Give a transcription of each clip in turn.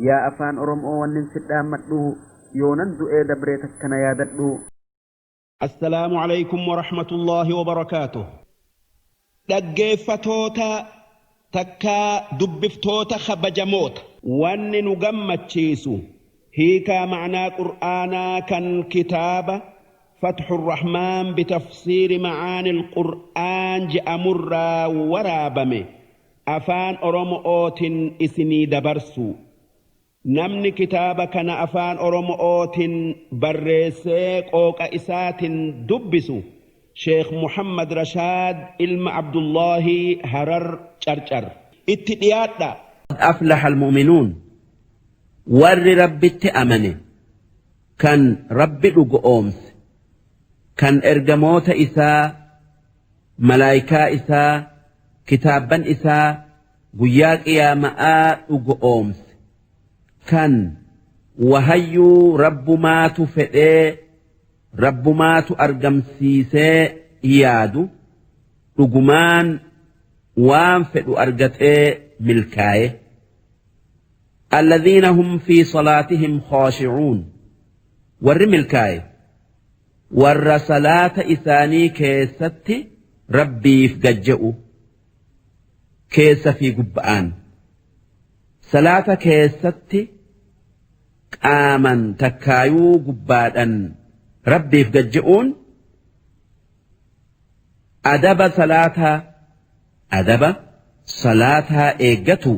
Yaa afaan Oromoo wannin si dhaammadhu yoonan du'ee dabree takka na yaadadhu. Assalaamu alaykum wa rahmatullaahi wa barakaatuh. Dhaggeeffatoota takkaa dubbiftoota kabajamoota. Wanni nu gammachiisu hiikaa ma'naa Qur'aanaa kan kitaaba Fathu Rahmaan bitafsiiri ma'aanil Qur'aan je'amurraa waraabame afaan Oromo'ootin isinii dabarsuu. Namni kitaaba kana afaan Oromo'ootin barreessee qooqa isaatin dubbisu Sheekh Muhammad Rashaad ilma Abdullaahii Harar Carcar. Itti dhiyaadhaa. Qad aflaha almu'minuun warri Rabbitti amane kan Rabbi dhugo'oomse kan ergamoota isaa malaaykaa isaa kitaabban isaa guyyaa qiyaama'aa dhugo'oomse kan wahayyuu Rabbumaatu fedhee Rabbumaatu argamsiisee yaadu dhugumaan waan fedhu argatee milkaaye. Alladhiina hum fi salaatihim khaashi'uun warri milkaaye warra salaata isaanii keessatti Rabbiif gajje'u keessa fi gubba'aan salaata keessatti qaaman takkaayuu gubbaadhan Rabbiif gajje'uun adaba salaataa adaba salaataa eeggatu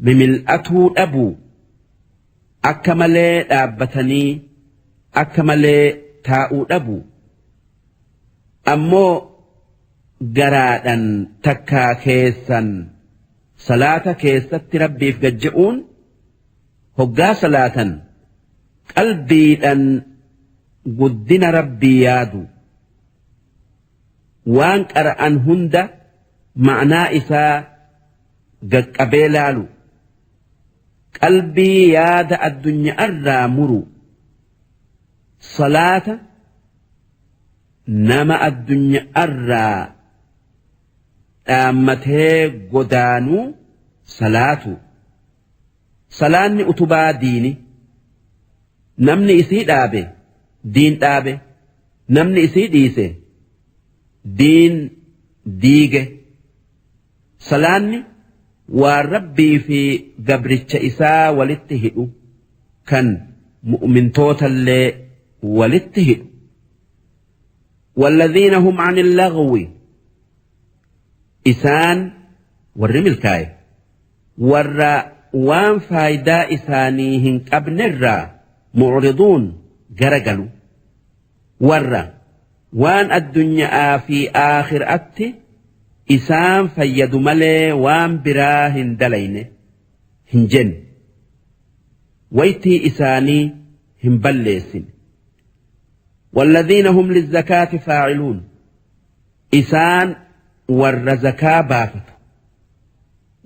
mimil'atuu dhabuu akka malee dhaabbatanii akka malee taa'uu dhabuu ammoo garaadhan takkaa keessan salaata keessatti Rabbiif gajje'uun hoggaa salaatan qalbiidhan guddina Rabbii yaadu waan qara'an hunda ma'naa isaa gaqqabee laalu qalbii yaada addunya'arraa muru salaata nama addunya'arraa dhaammatee godaanuu salaatu. Salaanni utubaa diini. Namni isii dhaabe diin dhaabe. Namni isii dhiise diin diige. Salaanni waan Rabbii fi gabricha isaa walitti hidhu kan mu'mintootallee walitti hidhu. Walladhiina hum anil lagwi Isaan warri milkaaye warra waan faaydaa isaanii hin qabnerraa mu'riduun gara galu warra waan addunya'aa fi aakhir'atti isaan fayyadu malee waan biraa hin dalayne hin jenne waytii isaanii hin balleessine والذين هم للزكاة فاعلون Isaan warra zakaa baafatu.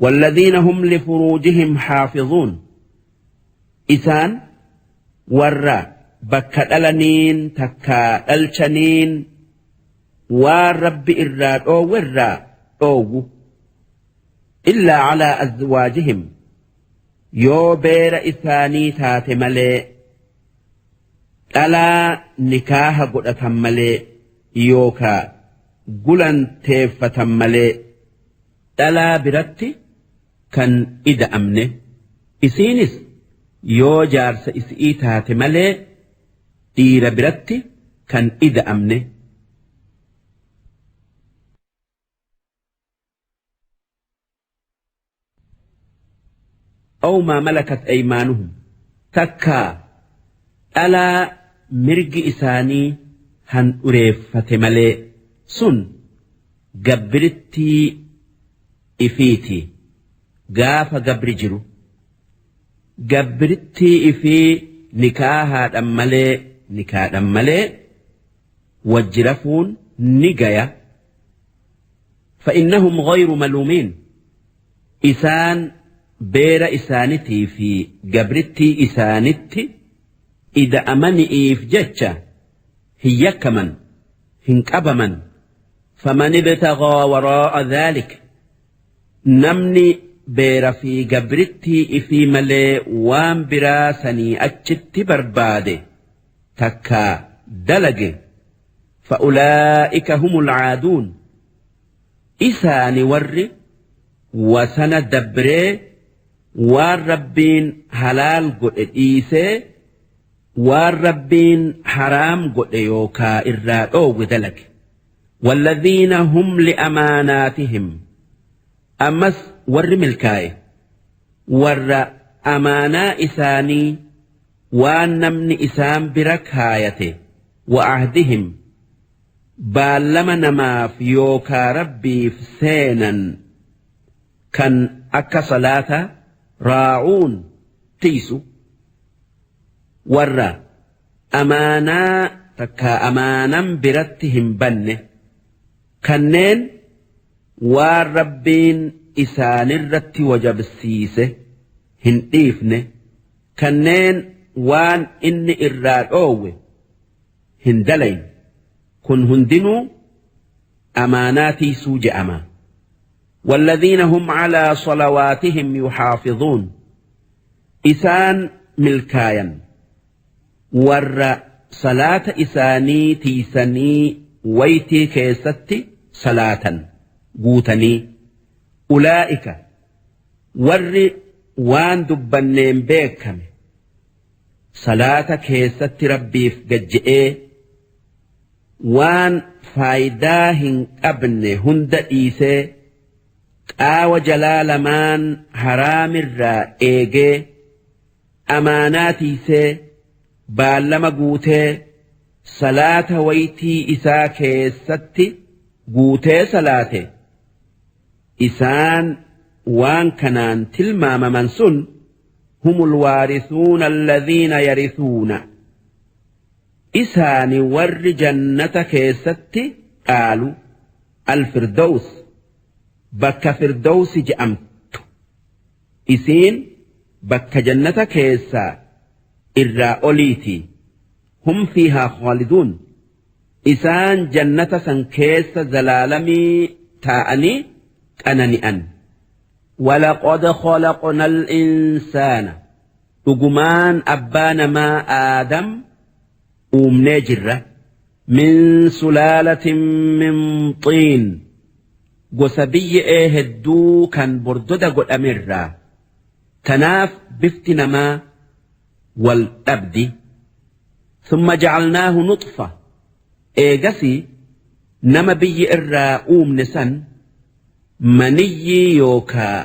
Walladhiina hum lifuruujihim haafizuun. Isaan warra bakka dhalaniin takkaa dhalchaniin waan Rabbi irraa dhoowwerraa dhoowwu. Illaa alaa azwaajihim yoo beera isaanii taate malee. Dhalaa nikaaha godhatan malee yookaa gulanteeffatan malee dhalaa biratti kan ida'amne isiinis yoo jaarsa isi'ii taate malee dhiira biratti kan ida'amne. Aw maa malakat aymaanuhum takkaa dhalaa mirgi isaanii handhureeffate malee sun gabbirittii ifiiti gaafa gabri jiru gabbirittii ifii nikaahaadhan malee nikaadhan malee wajji rafuun ni gaya fa'innahum ghayru maluumiin Isaan beera isaanitii fi gabrittii isaanitti ida'amani'iif jecha hin yakkaman, hin qabaman. Faman ibtaghaa waraa'a dhaalika namni beera fi gabrittii ifii malee waan biraa sanii achitti barbaade takkaa dalage fa'ulaa'ika humul caaduun isaani warri wasana dabree waan Rabbiin halaal godhe dhiisee waan Rabbiin haraam godhe yookaa irraa dhoowwe dalage. والذين هم لأماناتهم ammas warri milkaa'e warra amaanaa isaanii waan namni isaan bira kaayate وعهدهم baallama namaaf yookaa Rabbiif seenan kan akka salaata راعون tiisu. Warra amaanaa takka amaanan biratti hin banne, kanneen waan Rabbiin isaanirratti wajabsiise hin dhiifne, kanneen waan inni irraa dhoowwe hin dalayn, kun hundinuu amaanaa tiisuu je'ama. والذين هم على صلواتهم يحافظون isaan milkaayan warra salaata isaanii tiisanii waytii keessatti salaatan guutanii. أولئك warri waan dubbanneen beekame salaata keessatti Rabbiif gajje'ee waan faayidaa hin qabne hunda dhiisee qaawa jalaa lamaan haraamirraa eegee amaanaa tiisee baallama guutee salaata waytii isaa keessatti guutee salaate, isaan waan kanaan tilmaamaman sun هم الوارثون الذين يرثون isaani warri jannata keessatti dhaalu الفردوس bakka Firdawsi je'amtu, isiin bakka jannata keessaa irraa oliiti. هم فيها خالدون isaan jannata san keessa zalaalamii taa'anii qanani'an. ولقد خلقنا الإنسان dhugumaan abbaa namaa Aadam uumnee jirra من سلالة من طين gosa biyya'ee hedduu kan bordoda godhamerraa. Tanaaf bifti namaa wal dhabdi. ثم جعلناه نطفة eegasii nama biyya irraa uumne san maniyyii yookaa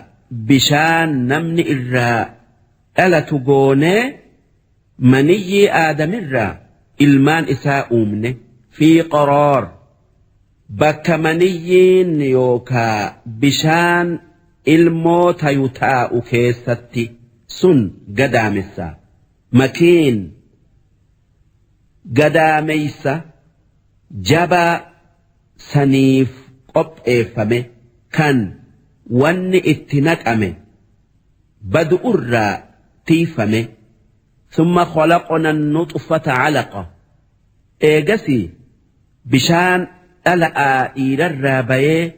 bishaan namni irraa dhalatu goonee maniyyii Aadamirraa ilmaan isaa uumne. في قرار bakka maniyyiin yookaa bishaan ilmoo tayu taa'u keessatti, sun gadaamessa. مكين gadaameysa jabaa saniif qopheeffame kan wanni itti naqame badu'urraa tiifame. ثم خلقنا النطفة علقة eegasii bishaan dhala'aa dhiirarraa bayee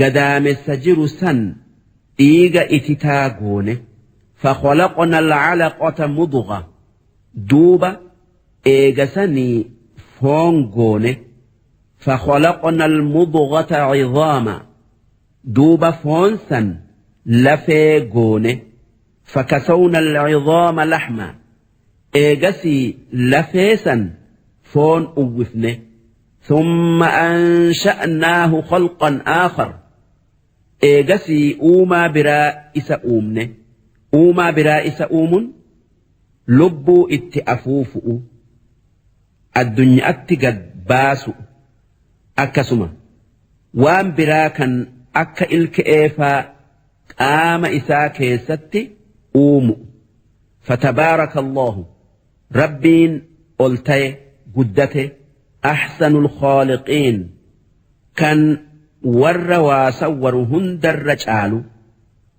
gadaamessa jiru san dhiiga ititaa goone. فخلقنا العلقة مضغة duuba eegasanii foon goone. فخلقنا المضغة عظاما duuba foon san lafee goone. فكسونا العظام لحما eegasii lafee san foon uwwifne. ثم أنشأناه خلقا آخر eegasii uumaa biraa isa uumne. Uumaa biraa isa uumun lubbuu itti afuufu'u, addunyaatti gad baasu, akkasuma waan biraa kan akka ilke'eefaa qaama isaa keessatti uumu. فتبارك الله Rabbiin ol ta'e guddate أحسن الخالقين kan warra waa sawwaru hundarra caalu.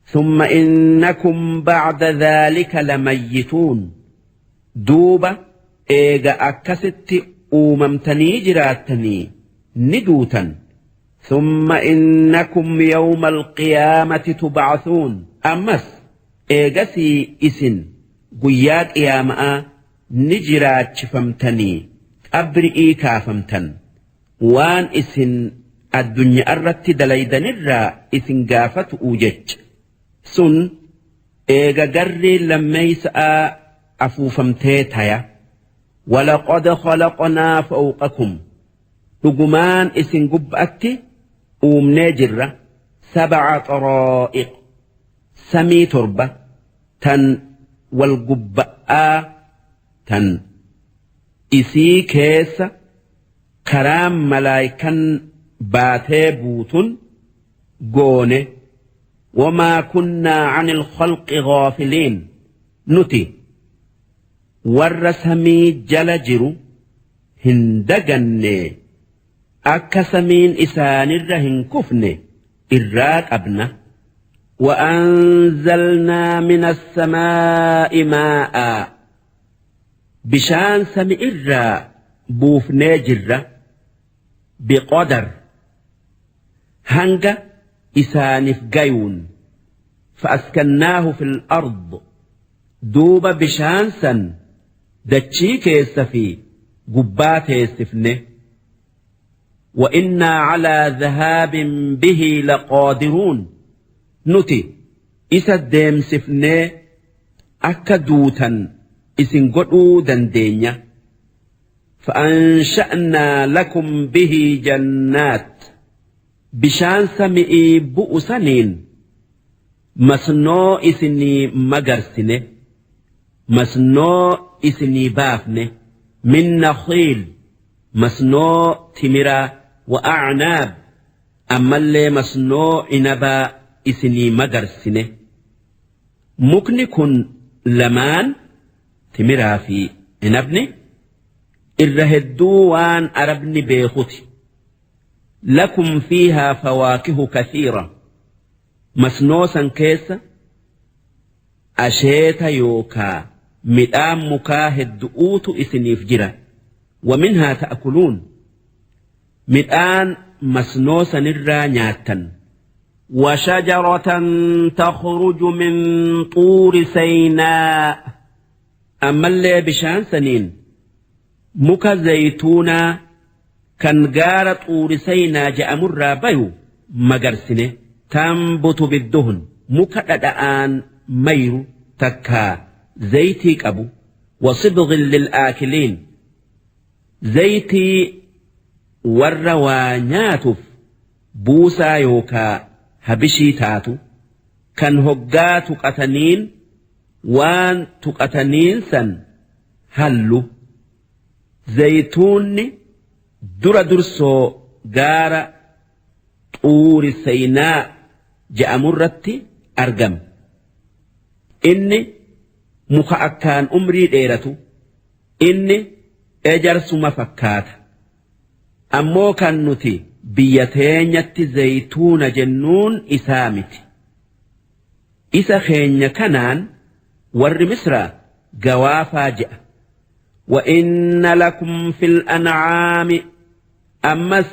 ثم إنكم بعد ذلك لميتون duuba eega akkasitti uumamtanii jiraattanii ni duutan. ثم إنكم يوم القيامة تبعثون. Ammas eegasii isin guyyaa qiyaama'aa ni jiraachifamtanii qabri'ii kaafamtan, waan isin addunyaa irratti dalaydanirraa isin gaafatu'u jecha. Sun eega garri lammeeysa'aa afuufamtee taya. ولقد خلقنا فوقكم, dhugumaan isin gubba'atti uumnee jirra, سبع طرائق, samii 7 tan wal gubba'aa, tan isii keessa karaan malaayikan baatee buutun goone. وما كنا عن الخلق غافلين. Nuti warra samii jala jiru hin daganne, akka samiin isaanirra hin kufne irraa qabna. وأنزلنا من السماء ماء, bishaan sami irraa buufnee jirra, بقدر, hanga isaaniif gayuun. فأسكناه في الأرض, duuba bishaan san dachii keessa fi gubbaa teessifne. وإنا على ذهاب به لقادرون. Nuti isa deemsifnee akka duutan isin godhuu dandeenya. فأنشأنا لكم به جنات, bishaan sami'ii bu'u saniin masnoo isinii magarsine, masnoo isinii baafne, من نخيل, masnoo timiraa, وأعناب, ammallee masnoo inabaa isinii magarsine. Mukni kun lamaan, timiraa fi inabni, irra hedduu waan Arabni beekuti. لكم فيها فواكه كثيرة, masnoo san keessa asheeta yookaa midhaan mukaa heddu'uutu isiniif jira. ومنها تأكلون, midhaan masnoo sanirraa nyaattan. وشجرة تخرج من طور سيناء, ammallee bishaan saniin muka zaytuunaa kan gaara Xuuri Saynaa je'amurraa bayu magarsine. تنبت بالدهن, muka dhadha'aan mayru takkaa zaytii qabu. وصبغ للآكلين, zaytii warra waa nyaatuuf buusaa yookaa habishii taatu, kan hoggaa tuqataniin waan tuqataniin san hallu. Zaytuunni dura dursoo gaara Xuuri Saynaa je'amurratti argama. Inni muka akkaan umrii dheeratu, inni ejarsuma fakkaata. Ammoo kan nuti biyya teenyatti zaytuuna jennuun isaa miti. Isa keenya kanaan warri Misraa gawaafaa je'a. وإن لكم في الأنعام, ammas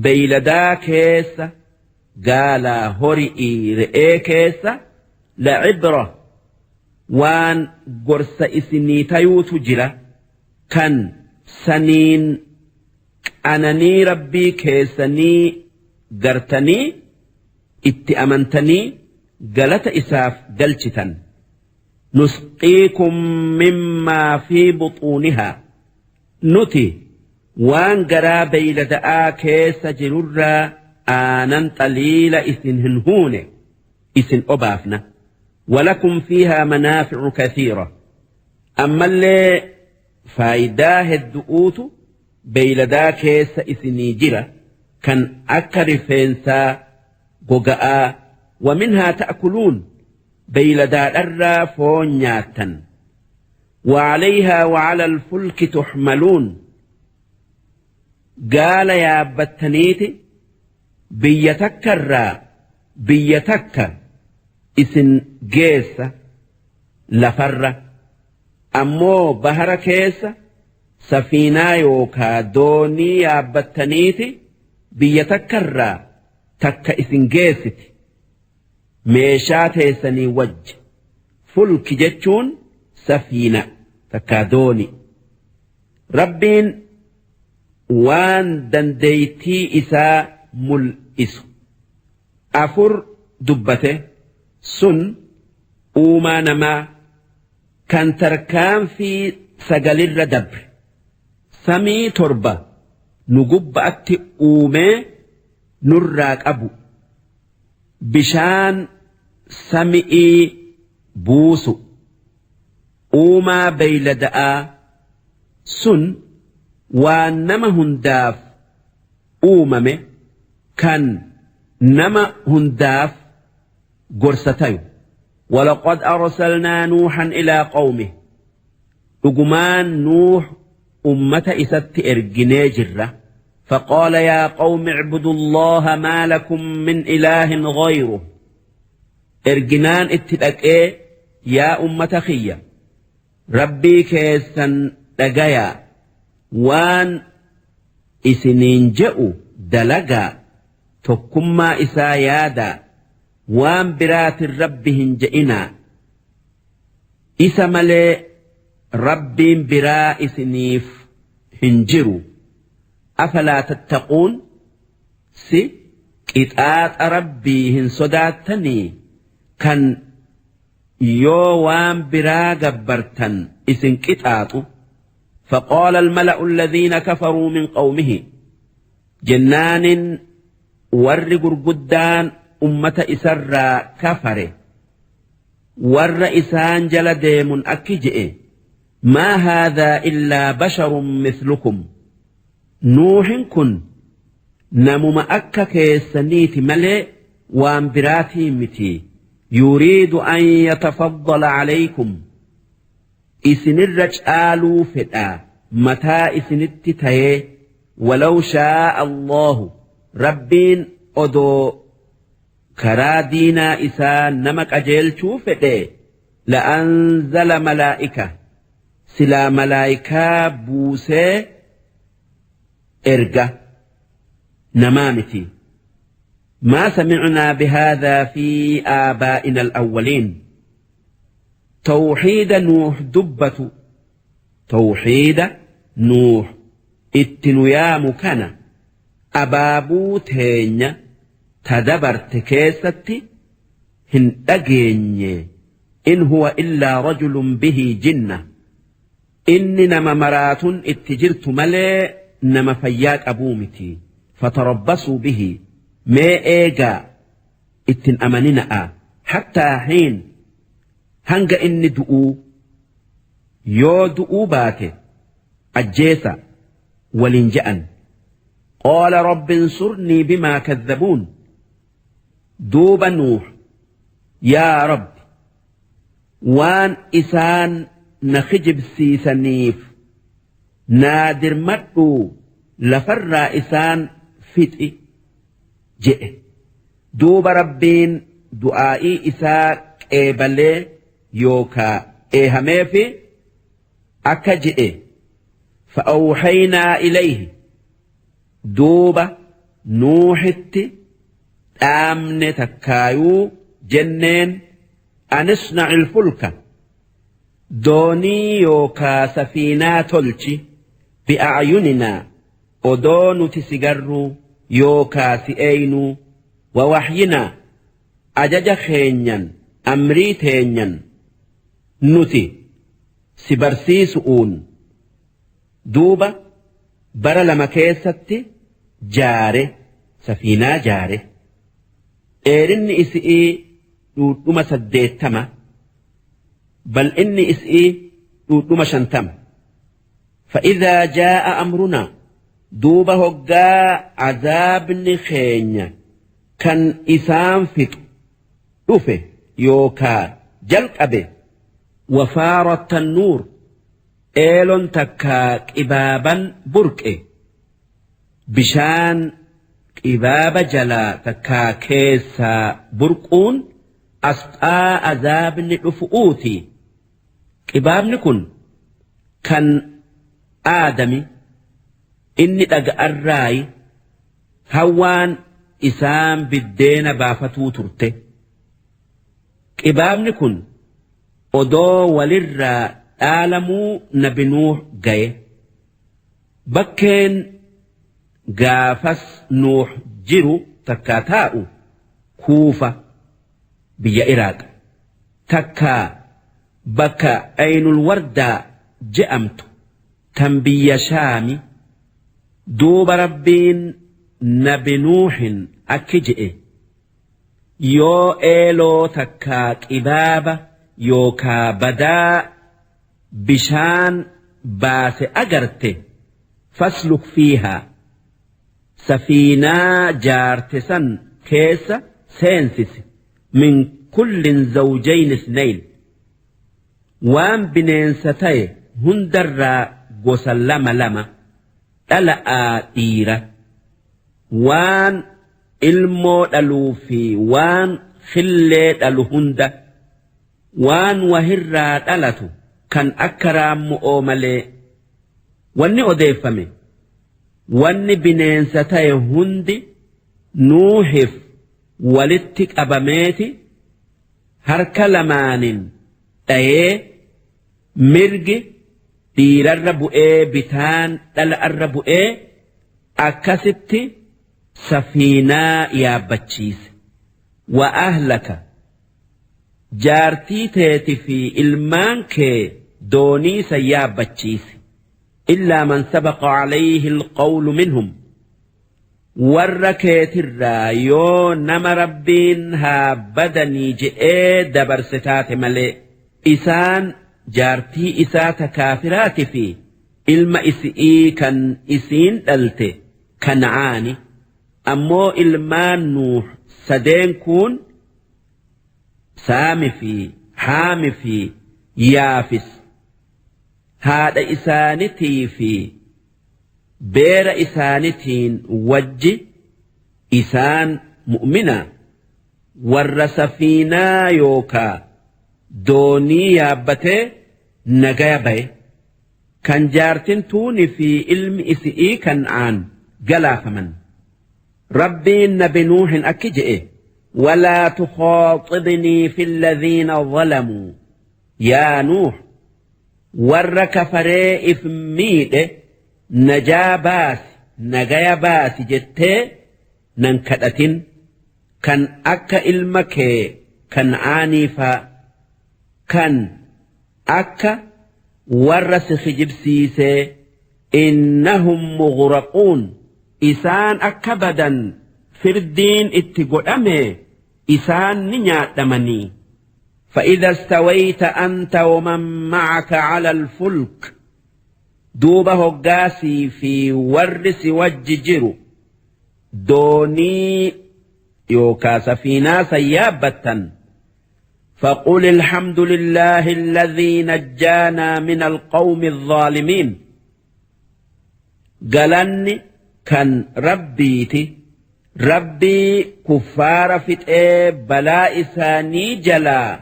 beeyladaa keessa, gaalaa, hori'ii, re'ee keessa, لعبرة, waan gorsa isinii tayuutu jira, kan saniin qananii Rabbii keessanii gartanii itti amantanii galata isaaf galchitan. نسقيكم مما في بطونها, nuti waan garaa beeylada'aa keessa jirurraa aanan xaliila isin hin huune isin obaafna. ولكم فيها منافع كثيرة, ammallee faayidaa heddu'uutu beeyladaa keessa isinii jira, kan akka rifeensaa, goga'aa. ومنها تأكلون, beeyladaadharraa foon nyaattan. وعليها وعلى الفلك تحملون, gaala yaabbattaniiti biyya takkarraa biyya takka isin geessa lafarra. Ammoo bahara keessa safiinaa yookaa doonii yaabbattaniiti Biyya takkarraa takka isin geessiti meeshaa teessanii wajji. Fulki jechuun safiina takkaa dooni. Rabbiin waan dandeeytii isaa mul'isu afur dubbate. Sun uumaa namaa kan tarkaanfii sagalirra dabre, samii torba nu gubba'atti uumee nurraa qabu, bishaan sami'ii buusu, uumaa beeylada'aa. Sun waan nama hundaaf uumame kan nama hundaaf gorsa tayu. ولقد أرسلنا نوحا إلى قومه. Dhugumaan Nuuh ummata isatti erginee jirra. فقال يا قوم اعبدوا الله ما لكم من إله غيره. Erginaan itti dhaqee, yaa ummata kiyya, Rabbii keessan dhagayaa, waan isiniin je'u dalagaa, tokkummaa isaa yaadaa, waan biraatin Rabbi hin je'inaa, isa malee Rabbiin biraa isiniif hin jiru. أفلا تتقون? Si qixaaxa Rabbii hin sodaattanii kan yoo waan biraa gabbartan isin qixaaxu? فقال الملأ الذين كفروا من قومه. Jennaanin warri gurguddaan ummata isarraa kafare warra isaan jala deemun akki je'e: ما هذا إلا بشر مثلكم. Nuuhin kun namuma akka keessaniiti malee waan biraatii miti. يريد أن يتفضل عليكم. Isinirra caaluu fedha, mataa isinitti tayee. ولو شاء الله, Rabbiin odoo karaa diinaa isaa nama qajeelchuu fedhe, لأنزل ملائكة, silaa malaayikaa buusee erga, namaa miti. ما سمعنا بهذا في آبائنا الأولين. Tawxiida Nuux dubbatu, tawxiida Nuux itti nu yaamu kana abaabuu teenya ta dabarte keessatti hin dhageenye. إن هو إلا رجل به جنة. Inni nama maraatun itti jirtu malee nama fayyaa qabuu miti. فتربصوا به, mee eegaa, ittin amanina'a, حتى حين, hanga inni du'uu. Yoo du'uu baate ajjeesa waliin je'an. قال رب انصرني بما كذبون. Duuba Nuux, yaa Rabbi, waan isaan na kijibsiisaniif naa dirmadhuu, lafarraa isaan fixi je'e. Duuba Rabbiin du'aa'ii isaa qeebalee yookaa eehameefi. Akka je'e: فأوحينا إليه. Duuba Nuuxitti dhaamne takkaayuu jenneen: أن اصنع الفلك, doonii yookaa safiinaa tolchi, بأعيننا, odoo nuti si garruu yookaa si eeynuu, ووحينا, ajaja keenyan, amrii teenyan nuti si barsiisu'uun. Duuba bara 2 keessatti jaare, safiinaa jaare. Dheerinni isi'ii dhuudhuma 80, bal'inni isi'ii dhuudhuma 50. فإذا جاء أمرنا. Duuba hoggaa azaabni keenya kan isaan fixu dhufe yookaa jalqabe, وفار التنور, eelon takkaa qibaaban burqe, bishaan qibaaba jalaa takkaa keessaa burquun asxaa azaabni dhufu'uuti. Qibaabni kun kan aadami inni dhaga'arraayi. Hawwaan isaan biddeena baafatuu turte. Qibaabni kun odoo walirraa dhaalamuu nabi Nuuh gaye. Bakkeen gaafas Nuuh jiru takkaa taa'u Kuufa biyya Iraaq. Takkaa bakka Aynul Wardaa je'amtu tan biyya Shaami. Duuba Rabbiin nabi Nuuhin akki je'e: Yoo eeloo takkaa qibaaba yookaa badaa bishaan baase agarte, fasluk fiihaa, safiinaa jaarte san keessa seensisi, min kullin zawjayn isnayn, waan bineensa ta'e hundarraa gosa lama lama, dhala'aa dhiira, waan ilmoo dhaluu fi waan khillee dhalu hunda, waan wahirraa dhalatu kan akka raammu'oo malee. Wanni odeeffame, wanni bineensa ta'e hundi Nuuhif walitti qabameeti harka lamaanin dhayee, mirgi dhiirarra bu'ee bitaan dhala'arra bu'ee, akkasitti safiinaa yaabbachiise. Wa ahlaka, jaartii teeti fi ilmaan kee doonii san yaabbachiise. Illaa man sabaqa alayhi alqawlu minhum, warra keetirraa yoo nama Rabbiin haa badanii je'ee dabarse taate malee. Isaan jaartii isaa ta kaafiraati fi ilma isi'ii kan isiin dhalte Kan'aani. Ammoo ilmaan Nuuh sadeen kuun, Saami fi Haami fi Yaafis, haadha isaanitii fi beera isaanitiin wajji, isaan mu'mina, warra safiinaa yookaa doonii yaabbatee nagaya baye. Kan jaartin tuuni fi ilmi isi'ii Kan'aan galaafaman. Rabbiin nabi Nuuhin akki je'e: walaa tukhaaxibnii fi alladhiina zalamuu, yaa Nuuh, warra kafaree if miidhe najaa baasi, nagaya baasi jettee nan kadhatin, kan akka ilma kee Kan'aanii faa, kan akka warra si kijibsiisee. Innahum mughraquun, isaan akka badan firdiin itti godhame, isaan ni nyaadhamanii. فإذا استويت أنت ومن معك على الفلك، duuba hoggaa sii fi warri si wajji jiru doonii yookaa safiinaa san yaabbattan, فقل الحمد لله الذي نجانا من القوم الظالمين، galanni kan Rabbiiti, Rabbii kuffaara fixee balaa isaanii jalaa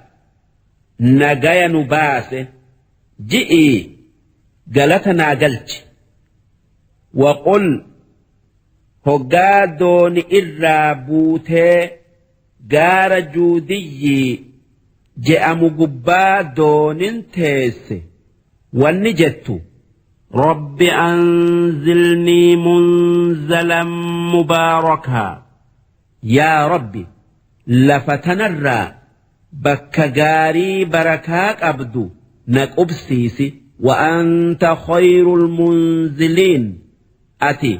nagaya nu baase ji'ii galata naa galchi. Waqul, hoggaa dooni irraa buutee gaara Juudiyyii je'amu gubbaa doonin teesse, wanni jettu: rabbi anzilnii munzalan mubaarakaa, yaa Rabbi, lafa tanarraa bakka gaarii barakaa qabdu na qubsiisi. Wa anta khayrul munziliin, ati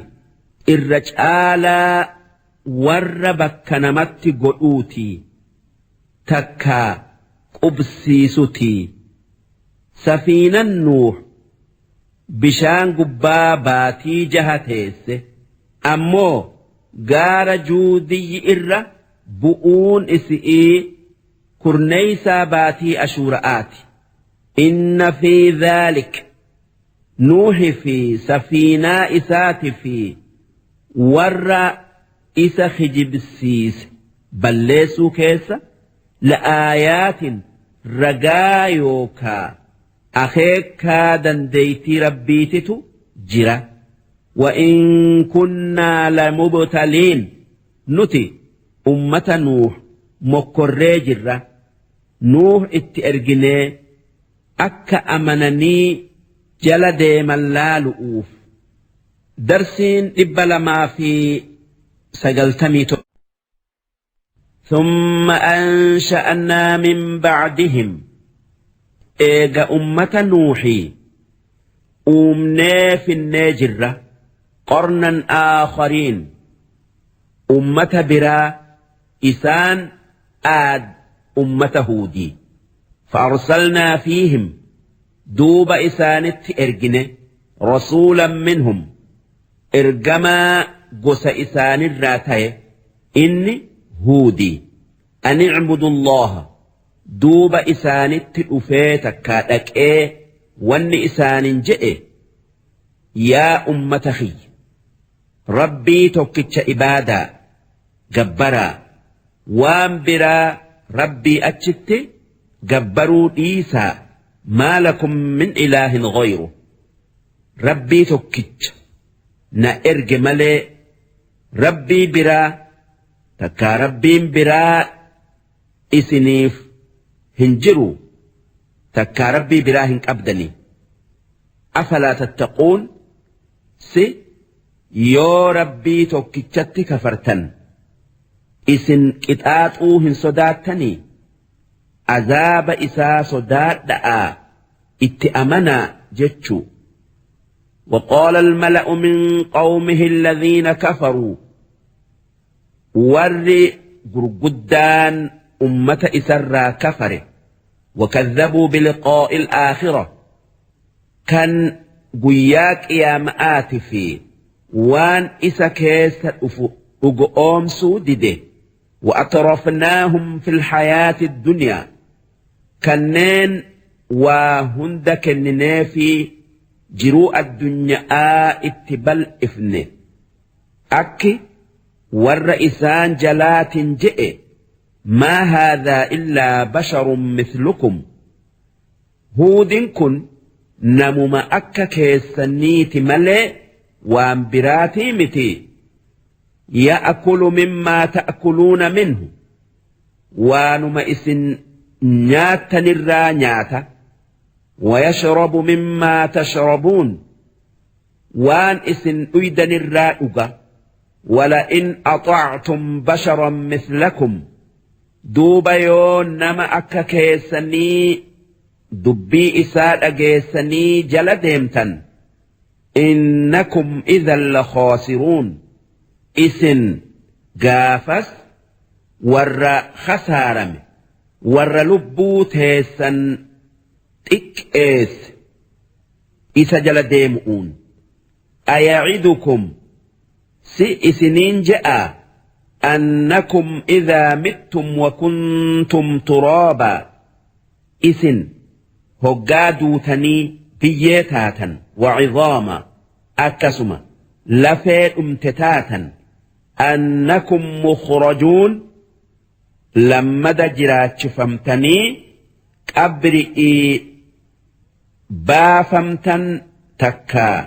irra caalaa warra bakka namatti godhuutii takkaa qubsiisutii. Safiinan Nuuh bishaan gubbaa baatii jaha teesse. Ammoo gaara Juudiyyi irra bu'uun isi'ii kurneeysaa baatii Ashuura'aati. Inna fi dhaalik, Nuuhi fi safiinaa isaati fi warra isa kijibsiise balleessuu keessa, la'aayaatin, ragaa yookaa akeekkaa dandeeytii Rabbiititu jira. وإن كنا لمبتلين nuti ummata Nuuh mokkorree jirra. Nuuh itti erginee akka amananii jala deeman laalu'uuf. Darsiin 291. ثم أنشأنا من بعدهم eega ummata Nuuhii uumnee finnee jirra قرنا آخرين ummata biraa, isaan Aad, ummata Huudii. فأرسلنا فيهم duuba isaanitti ergine رسولا منهم ergamaa gosa isaanirraa ta'e, inni Huudii. أن اعبدوا الله duuba isaanitti dhufee takkaa dhaqee wanni isaanin je'e: "Yaa ummata kiyya, Rabbii tokkicha ibaadaa gabbaraa, waan biraa Rabbii achitti gabbaruu dhiisaa. ما لكم من إله غيره Rabbii tokkicha na erge malee Rabbii biraa takkaa Rabbiin biraa isiniif hin jiru, takkaa Rabbii biraa hin qabdanii. أفلا تتقون si yoo Rabbii tokkichatti kafartan isin qixaaxuu hin sodaattanii? Azaaba isaa sodaadha'aa itti amanaa" jechuu. وقال الملأ من قومه الذين كفروا warri gurguddaan ummata isarraa kafare وكذبوا بلقاء الآخرة kan guyyaa qiyaama'aati fi waan isa keessa dhufu dhugoomsuu dide وأترفناهم في الحياة الدنيا kanneen waa hunda kenninee fi jiruu addunyaa itti bal'ifne akki warra isaan jalaatin je'e: ما هذا إلا بشر مثلكم Huudin kun namuma akka keessaniiti malee waan biraatii miti. يأكل مما تأكلون منه waanuma isin nyaattanirraa nyaata. ويشرب مما تشربون waan isin dhuydanirraa dhuga. ولئن أطعتم بشرا مثلكم duuba yoo nama akka keessanii dubbii isaa dhageessanii jala deemtan إنكم إذا لخاسرون isin gaafas warra khasaarame, warra lubbuu teessan xiqqeesse isa jala deemu'uun. أيعدكم si isiniin je'a أنكم إذا متم وكنتم ترابا isin hoggaa duutanii biyyee taatan وعظاما akkasuma lafee dhumte taatan أنكم مخرجون lammada jiraachifamtanii qabri'ii baafamtan takkaa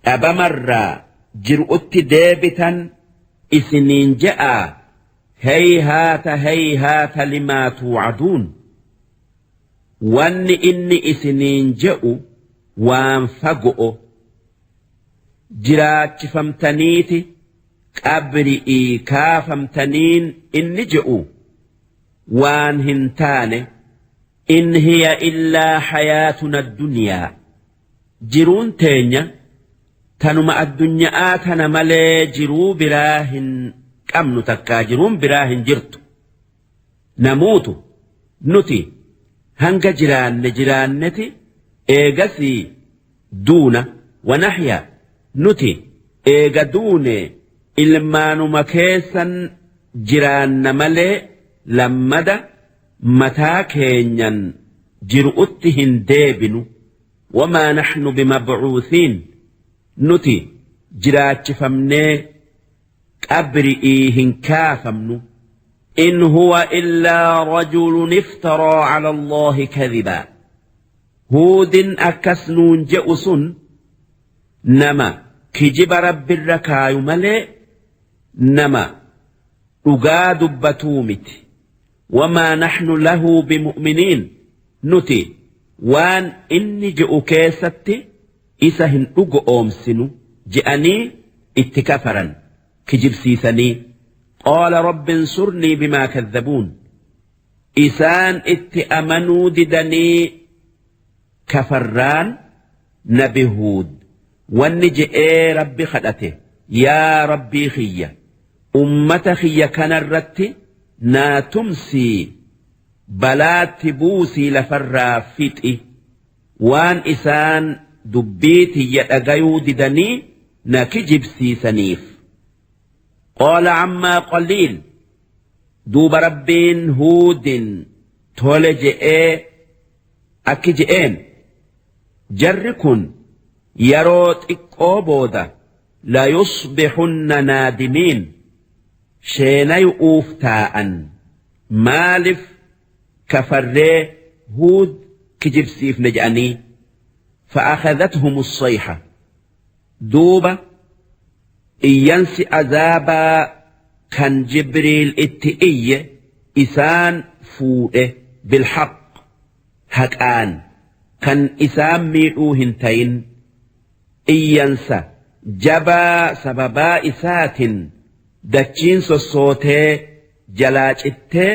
dhabamarraa jir'utti deebitan isiniin je'aa? هيهات هيهات لما توعدون wanni inni isiniin je'u waan fago'o. Jiraachifamtaniiti qabri'ii kaafamtaniin inni je'u waan hin taane. إن هي إلا حياتنا الدنيا jiruun teenya tanuma addunyaa tana malee jiruu biraa hin qabnu, takkaa jiruun biraa hin jirtu. نموت nuti hanga jiraanne jiraanneti eegasii duuna. ونحيا nuti eega duune ilmaanuma keessan jiraanna malee lammada mataa keenyan jiru'utti hin deebinu. وما نحن بمبعوثين nuti jiraachifamnee qabri'ii hin kaafamnu. إن هو إلا رجل افترى على الله كذبا Huudin akkas nuun je'u sun nama Kijiba Rabbirra kaayu malee nama dhugaa dubbatuu miti. Wamaa naxnu lahu bimu'miniin, nuti waan inni je'u keessatti isa hin dhugo'oomsinu je'anii itti kafaran kijibsiisanii. Qaala rabbi insurnii bimaa kadhabuun. Isaan itti amanuu didanii kafarraan nabi Huud wanni je'ee Rabbi kadhate, yaa Rabbii kiyya, ummata kiyya kanarratti naa tumsii, balaatti buusii, lafarraa fixi, waan isaan dubbii tiyya dhagayuu didanii na kijibsiisaniif. Qaala ammaa qaliil. Duuba Rabbiin Huudin tole je'ee akki je'een: jarri kun yeroo xiqqoo booda layusbixunna naadimiin, sheenayu'uuf taa'an, maalif kafarree Huud kijibsiifne je'anii. Fa'akhadhathum as-sayha. Duuba iyyansi azaabaa kan Jibriil itti iyye isaan fuudhe, bilhaq, haqaan kan isaan miidhuu hin tayin, iyyansa jabaa sababaa isaatin dachiin sossootee jalaa cittee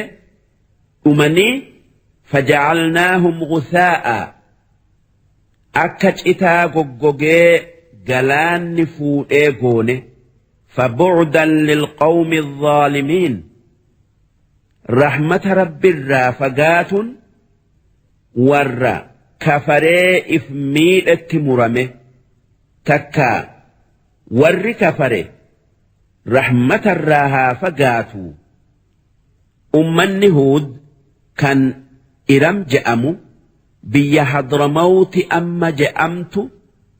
dhumanii. Faja'alnaahum ghusaa'a, akka citaa goggogee galaanni fuudhee goone. Fabu'dan lilqawmi adh-dhaalimiin, rahmata Rabbirraa fagaatun warra kafaree if miidhetti murame. Takkaa warri kafare rahmatarraa haa fagaatu. Ummanni Huud kan Iram je'amu biyya Hadramawti amma je'amtu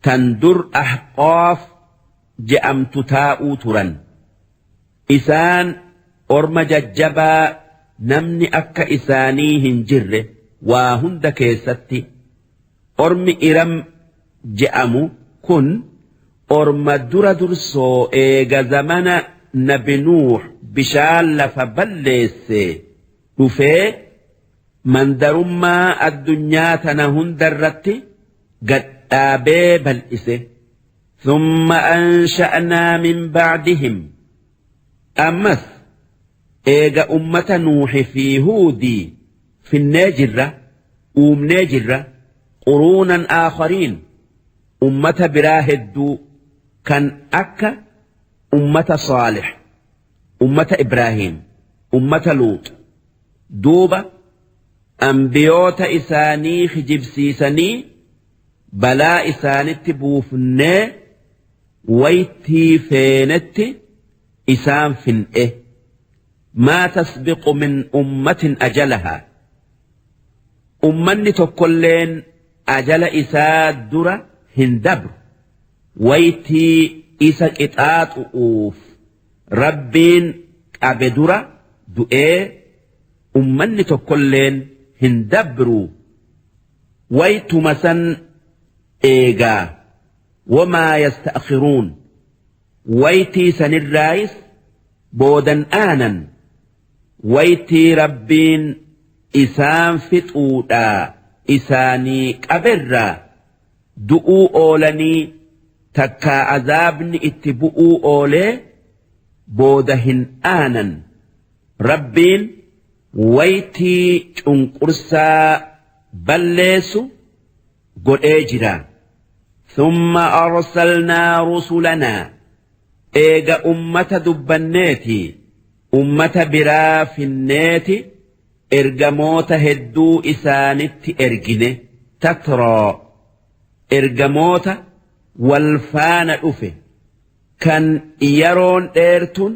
tan dur Ahqaaf je'amtu taa'uu turan. Isaan orma jajjabaa namni akka isaanii hin jirre waa hunda keessatti. Ormi Iram je'amu kun orma dura dursoo eega zamana nabi Nuuh bishaan lafa balleesse dhufee mandarummaa addunyaa tana hundarratti gad dhaabee bal'ise. Thumma ansha'naa min ba'dihim. Ammas eega ummata Nuuhi fi Huudii finnee jirra, uumnee jirra, quruunan aakhariin, ummata biraa hedduu kan akka ummata Saalih, ummata Ibraahiim, ummata Luux. Duuba anbiyoota isaanii kijibsiisanii balaa isaanitti buufnee waytii feenetti isaan fin'e. Maa tasbiqu min ummatin ajalahaa, ummanni tokkolleen ajala isaa dura hin dabru. Waytii isa qixaaxu'uuf Rabbiin qabe dura du'ee ummanni tokkolleen hin dabru. Waytuma san eegaa, wamaa yasta'khiruun, waytii sanirraayis boodan aanan. Waytii Rabbiin isaan fixuudhaa isaanii qaberraa du'uu oolanii takkaa azaabni itti bu'uu oolee booda hin aanan. Rabbiin waytii cunqursaa balleessu godhee jira. Thumma arsalnaa rusulanaa. Eega ummata dubbanneeti ummata biraa finneeti ergamoota hedduu isaanitti ergine. Tatraa, ergamoota wal faana dhufe kan yeroon dheertun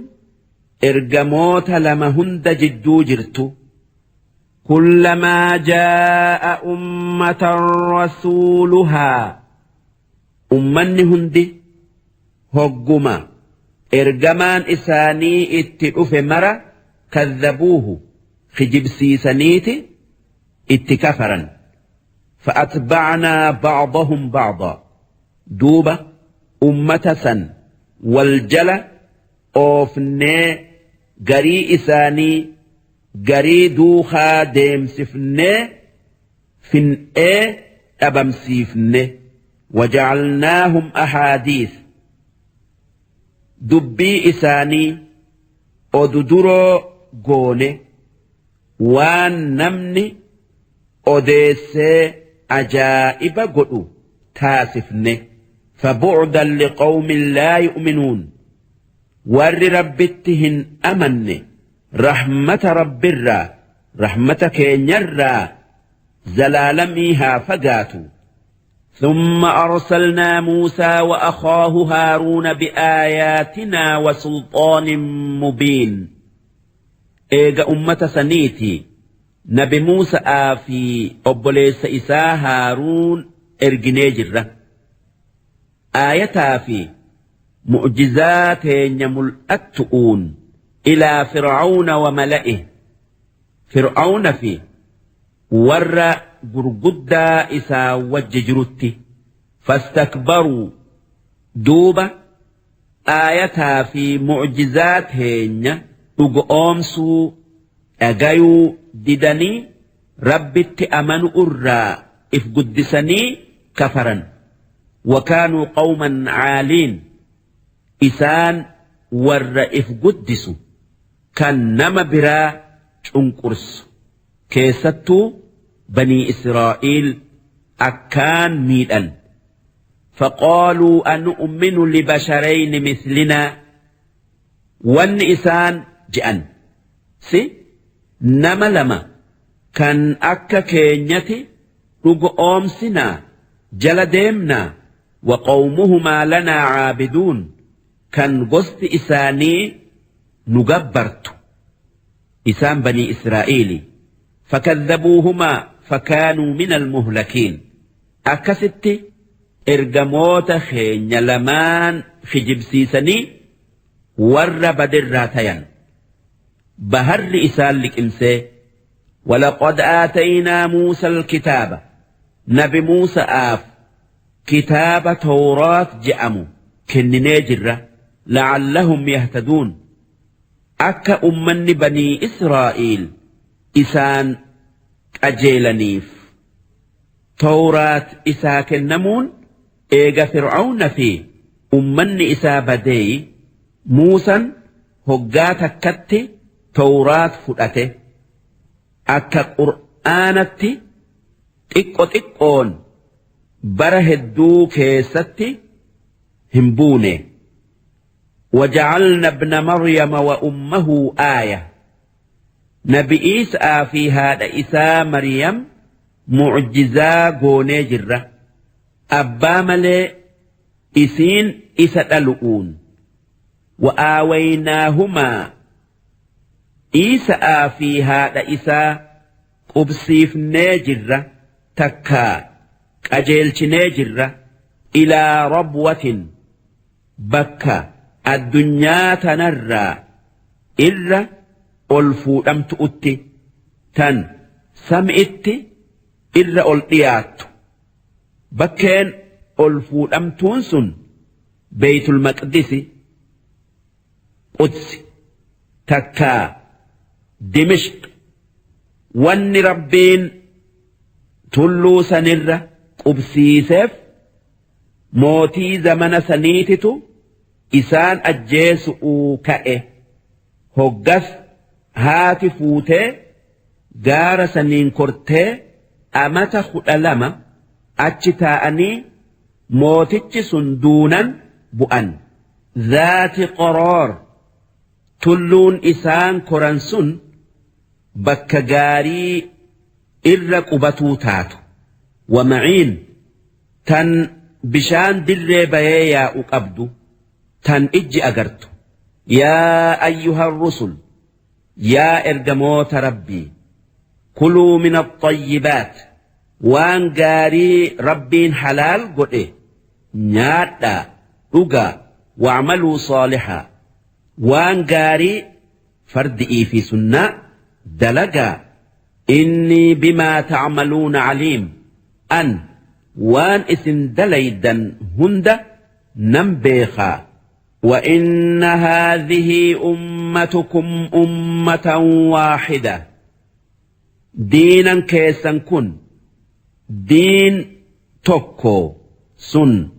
ergamoota lama hunda jidduu jirtu. Kullamaa jaa'a ummatan rasuuluhaa, ummanni hundi hogguma ergamaan isaanii itti dhufe mara, kadhabuuhu, kijibsiisaniiti itti kafaran. Fa'atba'naa ba'dahum ba'daa, duuba Ummata san wal jala oofnee garii isaanii garii duukaa deemsifnee fin'ee dhabamsiifne. Wajacalnaahum ahaadiis, dubbii isaanii odu duroo goone, waan namni odeessee ajaa'iba godhu taasifne. Fabu'dan liqawmin laa yu'minuun, warri Rabbitti hin amanne rahmata Rabbirraa, rahmata keenyarraa zalaalamii haa fagaatu. ثم أرسلنا موسى وأخاه هارون بآياتنا وسلطان مبين. Eega ummata saniiti nabi Muusa'aa fi obboleessa isaa Haaruun erginee jirra. Aayataa fi mu'jizaa teenya mul'attu'uun ilaa Fir'aawna wa mala'ih, Fir'aawna fi warra gurguddaa isaa wajji jirutti. Fastakbaruu, duuba aayataa fi mu'jizaa teenya dhugoomsuu dhagayuu didanii Rabbitti amanu irraa if guddisanii kafaran. Wakaanuu qawman caaliin, isaan warra if guddisu kan nama biraa cunqursu, keessattuu banii Israa'iil akkaan miidhan. Faqaaluu anu'minu libasharayni mislinaa, wanni isaan je'an si nama lama kan akka keenyati dhugo oomsinaa jala deemnaa? Waqawmuhumaa lanaa caabiduun, kan gosti isaanii nu gabbartu, isaan banii Israa'iili. Fakadhabuuhumaa fakaanuu min almuhlakiin. Akkasitti ergamoota keenya lamaan kijibsiisanii warra badirraa tayan, baharri isaan liqimsee. Walaqad aataynaa Muusa alkitaaba, nabi Muusa'aaf kitaaba Tawraat je'amu kenninee jirra. La'allahum yahtaduun, akka ummanni banii Israa'iil isaan qajeelaniif. Tawraat isaa kennamuun eega Fir'aawna fi ummanni isaa badeeyi. Muusan hoggaa takkatti Tawraat fudhate, akka Qur'aanatti xiqqo xiqqoon bara hedduu keessatti hin buune. وجعلنا ابن مريم وأمه آية، nabi Iisaa fi haadha isaa Maryam mu'jizaa goonee jirra, abbaa malee isiin isa dhalu'uun. Wa'aawaynahumaa, Iisa'aa fi haadha isaa qubsiifnee jirra takkaa qajeelchinee jirra. Ilaa rabwatin, bakka addunyaa tanarraa irra ol fuudhamtu'utti, tan sami'itti irra ol dhiyaattu. Bakkeen ol fuudhamtuun sun Beeytul Maqdisi, Qudsi takkaa Dimishq. Wanni Rabbiin tulluu sanirra qubsiiseef mootii zamana saniititu isaan ajjeesu'uu ka'e. Hoggas haati fuutee gaara saniin kortee amata 12 achi taa'anii mootichi sun duunan bu'an. Zaati Qoroor, tulluun isaan koran sun bakka gaarii irra qubatuu taatu. Wamaciin, tan bishaan dirree bayee yaa'u qabdu, tan ijji agartu. Yaa ayyuha rusul, yaa ergamoota Rabbii, kuluu min axayyibaat, waan gaarii Rabbiin halaal godhe nyaadhaa dhugaa. Wacmaluu saalixaa, waan gaarii fardi'ii fi sunnaa dalagaa. Innii bimaa tacmaluuna caliim, an waan isin dalaydan hunda Nan beekaa. وإن هذه أمتكم أمة واحدة Diinan keessan kun diin tokko, sun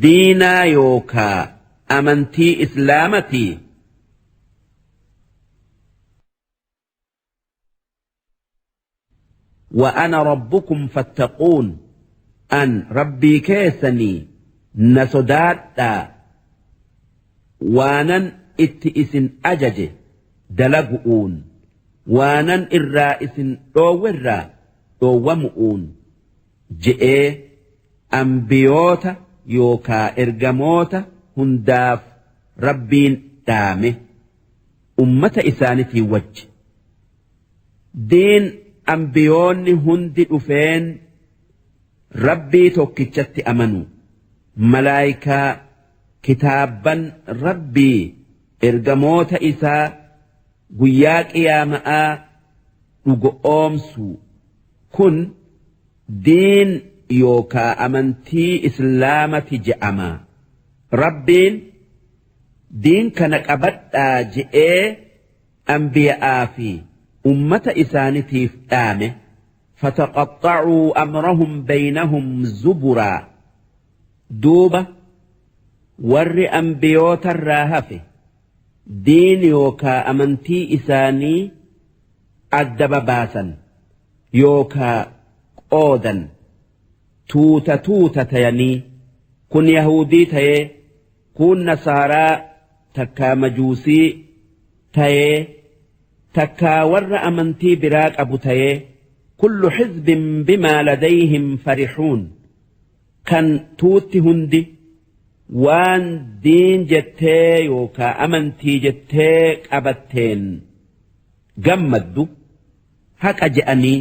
diinaa yookaa amantii islaamatii. وأنا ربكم فاتقون An Rabbii keessanii, na sodaadhaa, waanan itti isin ajaje dalagu'uun, waanan irraa isin dhoowwerraa dhoowwamu'uun je'ee ambiyoota yookaa ergamoota hundaaf Rabbiin dhaame ummata isaanitii wajji. Diin ambiyoonni hundi dhufeen Rabbii tokkichatti amanuu, malaaykaa, kitaabban Rabbii, ergamoota isaa, guyyaa qiyaama'aa dhugo'oomsuu. Kun diin yookaa amantii islaamati je'ama. Rabbiin diin kana qabadhaa je'ee anbiya'aa fi ummata isaanitiif dhaame. Fataqaxxacuu amrahum baynahum zuburaa. Duuba warri anbiyootarraa hafe diin yookaa amantii isaanii adda babaasan yookaa qoodan, tuuta tuuta tayanii, kun yahuudii tayee, kun nasaaraa takkaa majuusii tayee, takkaa warra amantii biraa qabu tayee. Kullu xizbin bimaa ladayhim farixuun, kan tuutti hundi waan diin jettee yookaa amantii jettee qabatteen gammaddu, haqa je'anii.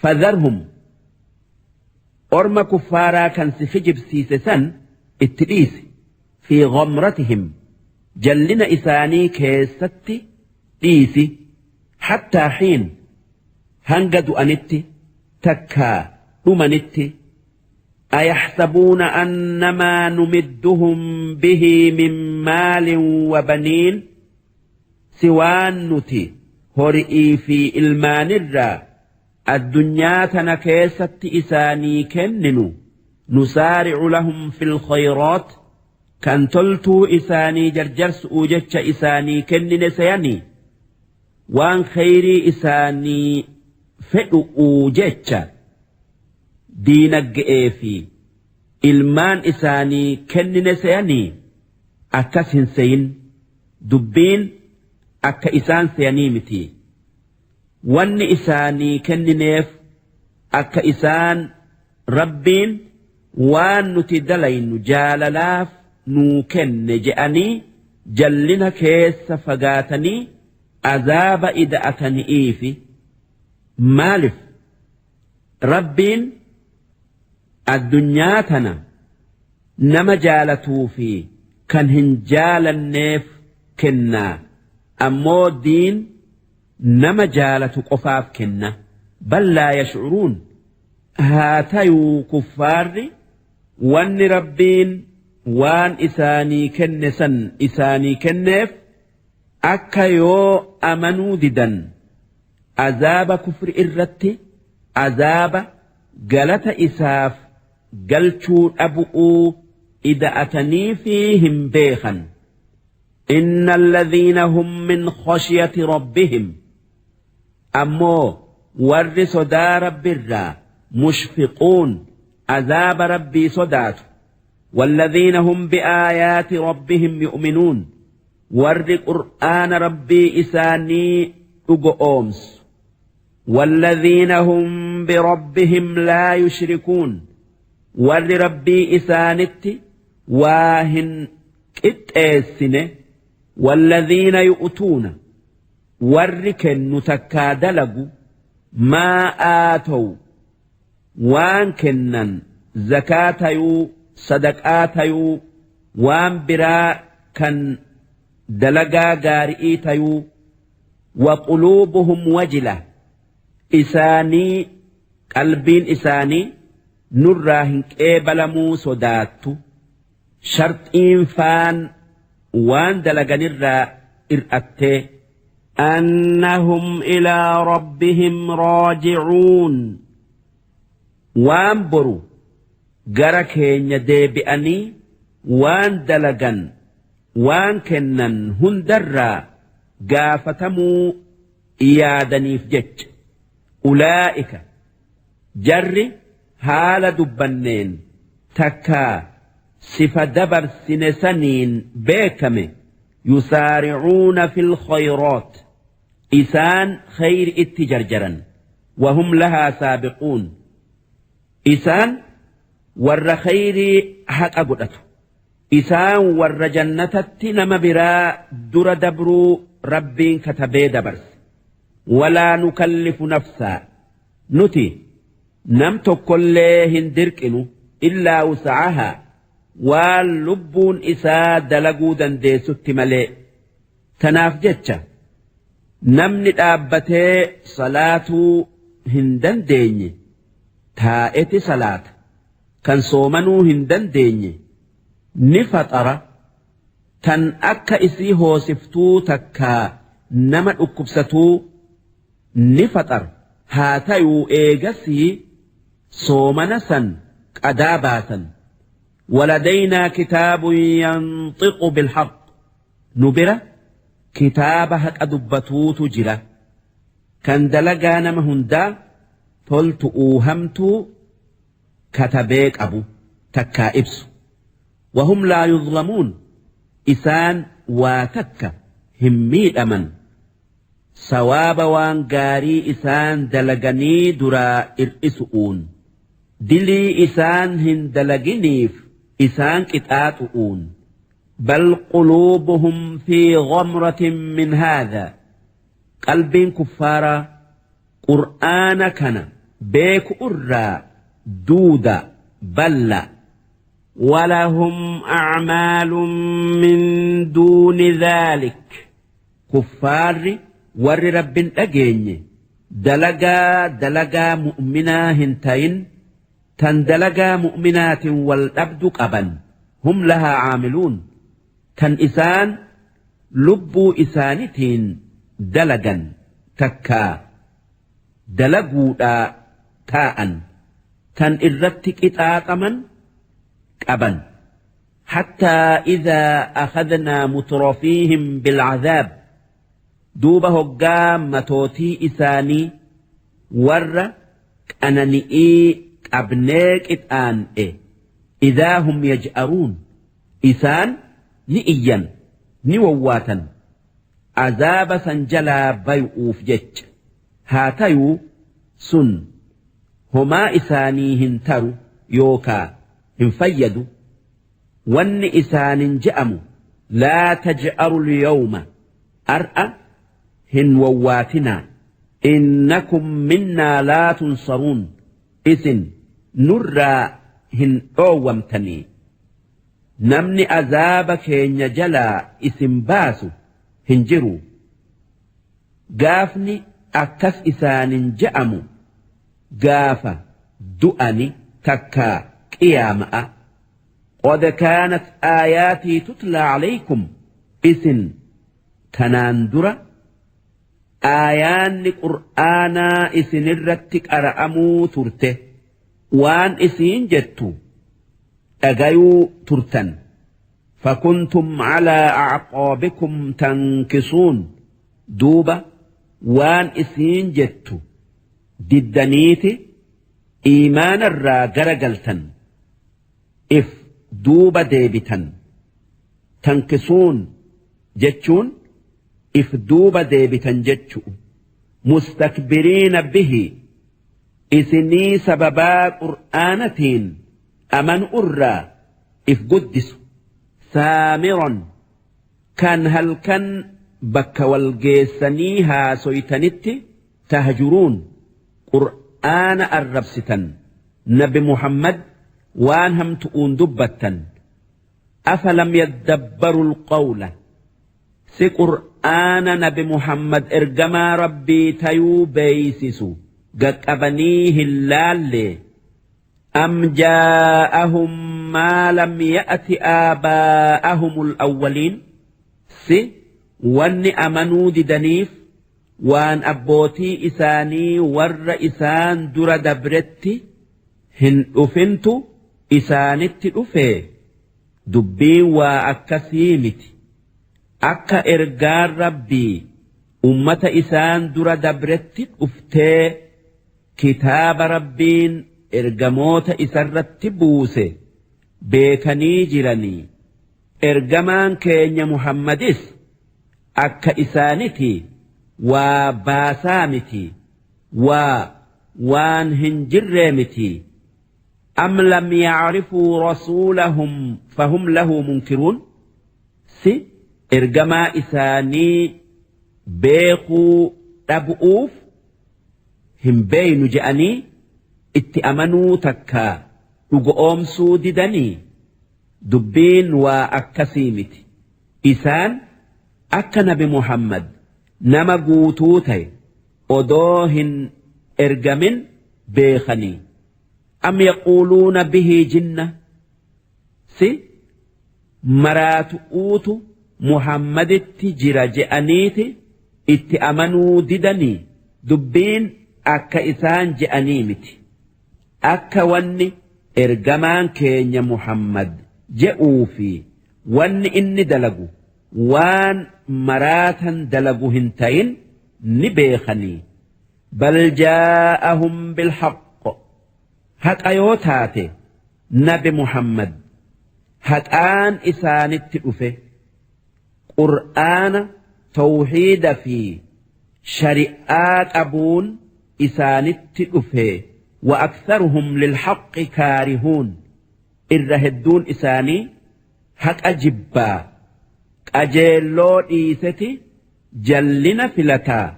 Fadharhum, orma kuffaaraa kan si kijibsiise san itti dhiisi. Fi ghamratihim, jallina isaanii keessatti dhiisi. Hattaa xiin, hanga du'anitti takkaa dhumanitti. Ayaxsabuuna annamaa numidduhum bihi min maalin wa baniin, si waan nuti hori'ii fi ilmaanirraa addunyaa tana keessatti isaanii kenninu, nusaaricu lahum fil khayraat, kan toltuu isaanii jarjarsu'uu jecha isaanii kennine seyanii? Waan khayrii isaanii fedhu'uu jecha diinagge'ee fi ilmaan isaanii kennine seyanii? Akkas hin seyin. Dubbiin akka isaan seyanii miti. Wanni isaanii kennineef akka isaan Rabbiin waan nuti dalaynu jaalalaaf nuu kenne je'anii jallina keessa fagaatanii azaaba ida'atani'iifi. Maalif Rabbiin addunyaa tana nama jaalatuu fi kan hin jaalanneef kennaa, ammoo diin nama jaalatu qofaaf kenna? Bal laa yash'uruun. Haa tayuu kuffaarri wanni Rabbiin waan isaanii kenne san isaanii kenneef akka yoo amanuu didan azaaba kufri irratti azaaba galata isaaf galchuu dhabu'uu ida'ataniifi hin beekan. Inna alladhiina hum min khashyati rabbihim, ammoo warri sodaa Rabbirraa mushfiquun, azaaba Rabbii sodaatu. Walladhiina hum bi'aayaati rabbihim yu'minuun, warri qur'aana Rabbii isaanii dhugo'oomsu. Walladhiina hum birabbihim laa yushrikuun, warri Rabbii isaanitti waa hin qixxeessine. Walladhiina yu'tuuna, warri kennu takkaa dalagu, maa aatow, waan kennan, zakaa tayuu, sadaqaa tayuu, waan biraa kan dalagaa gaari'ii tayuu. Wa quluubuhum wajila, isaanii qalbiin isaanii nurraa hin qeebalamuu sodaattu. Sharxiin faan waan dalaganirraa ir'attee. Annahum ilaa rabbihim raaji'uun. Waan boru gara keenya deebi'anii waan dalagan waan kennan hundarraa gaafatamuu yaadaniif jecha. Ulaa'ika jarri haala dubbanneen takkaa sifa dabarsine saniin beekame yusaari'uuna fil khayraat isaan khayri itti jarjaran wahum lahaa saabiquun isaan warra khayrii haqa godhatu isaan warra jannatatti nama biraa dura dabruu rabbiin katabee dabarse. Walaa nukallifu nafsaa nuti nam tokkollee hin dirqinu illaa wus'ahaa waan lubbuun isaa dalaguu dandeessutti malee. Tanaaf jecha namni dhaabbatee salaatuu hin dandeenye taa'eti salaata, kan soomanuu hin dandeenye ni faxara, tan akka isii hoosiftuu takkaa nama dhukkubsatuu ni faxara. Haa tayuu eegasii soomana san qadaa baasan. Waladaynaa kitaabun yanxiqu bilhaq nu bira kitaaba haqa dubbatuutu jira kan dalagaa nama hundaa toltu'uu hamtuu katabee qabu takkaa ibsu. Wahum laa yuzlamuun isaan waa takka hin miidhaman. Sawaaba waan gaarii isaan dalaganii duraa ir'isu'uun dilii isaan hin dalaginiif isaan qixaaxu'uun. Bal quluubuhum fi ghamratin min haadha qalbiin kuffaaraa qur'aana kana beeku irraa duuda balla. Walahum a'maalun min duuni dhaalik kuffaarri warri rabbin dhageenye dalagaa dalagaa mu'minaa hin tayin tan dalagaa mu'minaatiin wal dhabdu qaban. Hum lahaa caamiluun tan isaan lubbuu isaanitiin dalagan takkaa dalaguudhaa taa'an tan irratti qixaaxaman qaban. Hattaa idhaa akhadnaa mutrafiihim bilcazaab duuba hoggaa matootii isaanii warra qanani'ii qabnee qixaan'e idhaa hum yaj'aruun isaan ni iyyan ni wawwaatan azaaba san jalaa bay'uuf jecha. Haa tayuu sun homaa isaanii hin taru yookaa hin fayyadu. Wanni isaanin je'amu laa taj'aru lyawma ar'a hin wawwaatinaa innakum minnaa laa tunsaruun isin nurraa hin dhoowwamtanii. Namni azaaba keenya jalaa isin baasu hin jiru. Gaafni akkas isaanin je'amu gaafa du'ani takkaa qiyaama'a. Qad kaanat aayaatii tutlaa calaykum isin tanaan dura aayaanni qur'aanaa isinirratti qara'amuu turte waan isiin jettu dhagayuu turtan. Fakuntum calaa acqaabikum tankisuun duuba waan isiin jettu diddaniiti iimaanarraa garagaltan if duuba deebitan. Tankisuun jechuun if duuba deebitan jechu. Mustakbiriina bihi isinii sababaa qur'aanatiin amanu'urraa if guddisu. Saamiran kan halkan bakka wal geessanii haasoytanitti tahjuruun qur'aana arrabsitan nabi Muhammad waan hamtu'uun dubbattan. Afalam yaddabbaru alqawla si qur'aana nabi Muhammad ergamaa rabbii tayuu beeysisu gaqqabanii hin laallee. Am jaa'ahum maa lam ya'ti aabaa'ahumul awwaliin? Si wanni amanuu didaniif waan abbootii isaanii warra isaan dura dabretti hin dhufintu isaanitti dhufee? Dubbiin waa akkasii miti. Akka ergaan Rabbii ummata isaan dura dabretti dhuftee kitaaba Rabbiin ergamoota isarratti buuse beekanii jiranii. Ergamaan keenya Muhammadis akka isaaniti waa baasaa miti, waa waan hin jirree miti. Am lam yacrifuu rasuulahum fahum lahu munkiruun? Si ergamaa isaanii beekuu dhabu'uuf hin beeynu je'anii itti amanuu takkaa dhugo'oomsuu didanii? Dubbiin waa akkasii miti. Isaan akka nabi Muhammad nama guutuu ta'e odoo hin ergamin beekanii. Am yaquuluuna bihi jinna? Si maraatu'uutu Muhammaditti jira je'aniiti itti amanuu didanii? Dubbiin akka isaan je'anii miti. Akka wanni ergamaan keenya Muhammad je'uu fi wanni inni dalagu waan maraatan dalagu hin ta'in ni beekanii. Bal jaa'ahum bilhaqq. Haqa yoo taate nabi Muhammad haqaan isaanitti dhufe, Qur'aana tawhiida fi shari'aa qabuun isaanitti dhufe. Wa aktharuhum lilhaqqi kaarihuun. Irra hedduun isaanii haqa jibbaa, qajeelloo dhiiseti jallina filataa.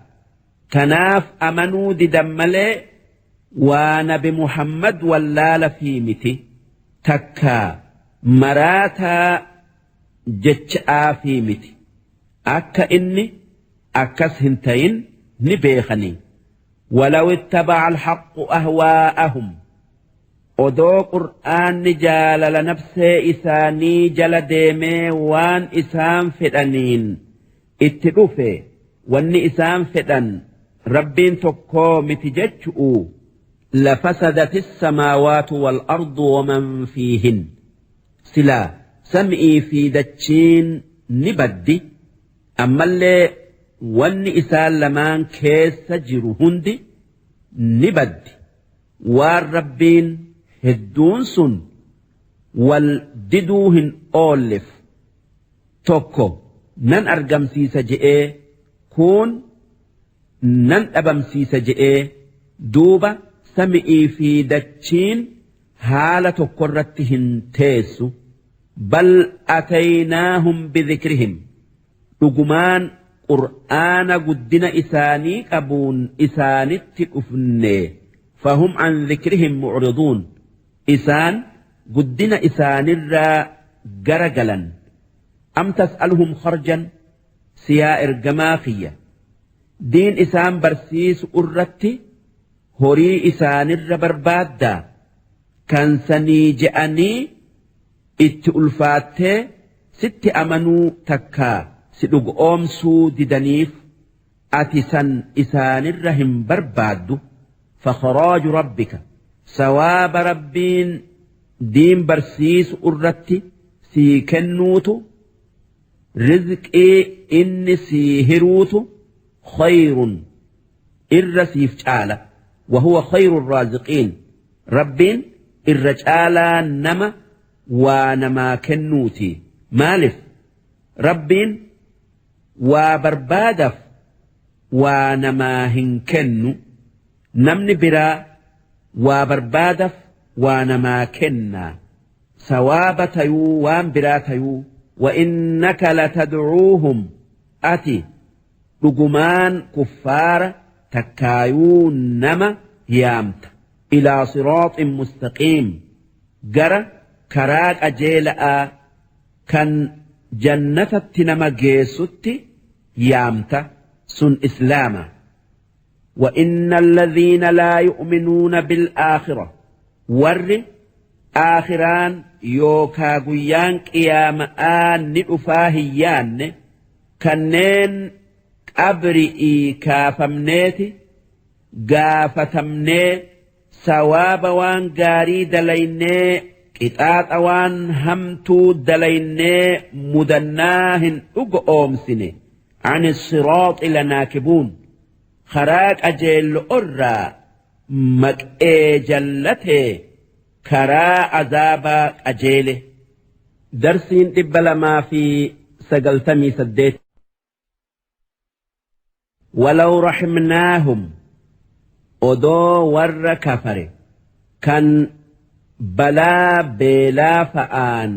Tanaaf amanuu didan malee waa nabi Muhammad wallaala fi miti, takkaa maraataa jecha'aa fi miti. Akka inni akkas hin ta'in ni beekanii. Walaw ittaba'a alhaqqu ahwaa'ahum, odoo Qur'aanni jaalala nafsee isaanii jala deemee waan isaan fedhaniin itti dhufe, wanni isaan fedhan Rabbiin tokkoo miti jechu'u, lafasadati samaawaatu wal ardu waman fiihin, silaa sam'ii fi dachiin ni baddi, ammallee wanni isaan lamaan keessa jiru hundi ni baddi. Waan Rabbiin hedduun sun wal diduu hin oollef, tokko nan argamsiisa je'ee, kuun nan dhabamsiisa je'ee, duuba sami'ii fi dachiin haala tokkorratti hin teessu. Bal ataynaahum bidhikrihim, dhugumaan Qur'aana guddina isaanii qabuun isaanitti dhufne. Fahum an dhikrihim mu'riduun, isaan guddina isaanirraa gara galan. Am tas'aluhum kharjan? Siyaa ergamaa kiyya, diin isaan barsiisu irratti horii isaanirra barbaaddaa? Kan sanii je'anii itti ulfaattee sitti amanuu takkaa si dhugoomsuu didaniif, ati san isaanirra hin barbaaddu. Fakharaaju rabbika, sawaaba Rabbiin diin barsiisu irratti sii kennuutu, rizqii inni sii hiruutu, khayrun, irra siif caala. Wahuwa khayru raaziqiin, Rabbiin irra caalaa nama waa namaa kennuuti. Maalif Rabbiin waa barbaadaf waa namaa hin kennu? Namni biraa waa barbaadaf waa namaa kennaa, sawaaba tayuu waan biraa tayuu. Wa innaka latadcuuhum, ati dhugumaan kuffaara takkaayuu nama yaamta, ilaa siraaxin mustaqiim, gara karaa qajeela'aa kan jannatatti nama geessutti yaamta, sun islaama. وإن الذين لا يؤمنون بالآخرة، warri Aakhiraan yookaa guyyaan qiyaama'aa ni dhufaa hin yaanne, kanneen qabri'ii kaafamneeti gaafatamnee sawaaba waan gaarii dalaynee qixaaxa waan hamtuu dalaynee mudannaa hin dhugo'oomsine. Ani siraaxi lanaakibuun, karaa qajeello'orraa maqee jallatee karaa azaabaa qajeele. Darsiin 298. Walaw raximnaahum, odoo warra kafare kan balaa beelaa fa'aan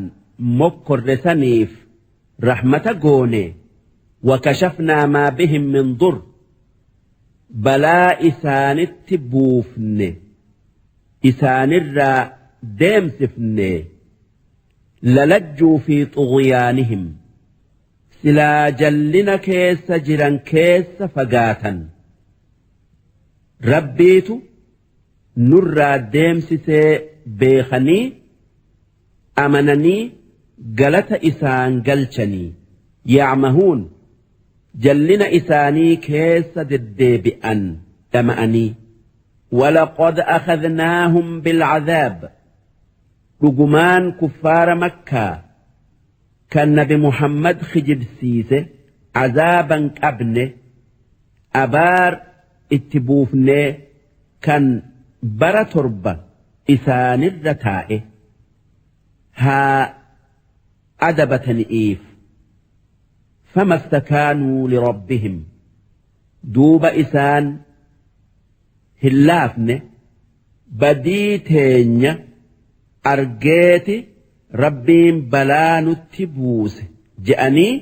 mokkorre saniif rahmata goone, wakashafnaa maa bihim min dur, balaa isaanitti buufne isaanirraa deemsifne, lalajjuu fi xughyaanihim, silaa jallina keessa jiran keessa fagaatan. Rabbiitu nurraa deemsisee beekanii amananii galata isaan galchanii, yacmahuun, jallina isaanii keessa deddeebi'an dhama'anii. Walaqad akhadnaahum bilcadaab, dhugumaan kuffaara Makkaa kan Nabi Muhammad kijibsiise azaaban qabne, abaar itti buufnee kan bara 7 isaanirra taa'e haa adabatani'iif. Fama stakaanuu lirabbihim, duuba isaan hin laafne, badii teenya argeeti Rabbiin balaa nutti buuse je'anii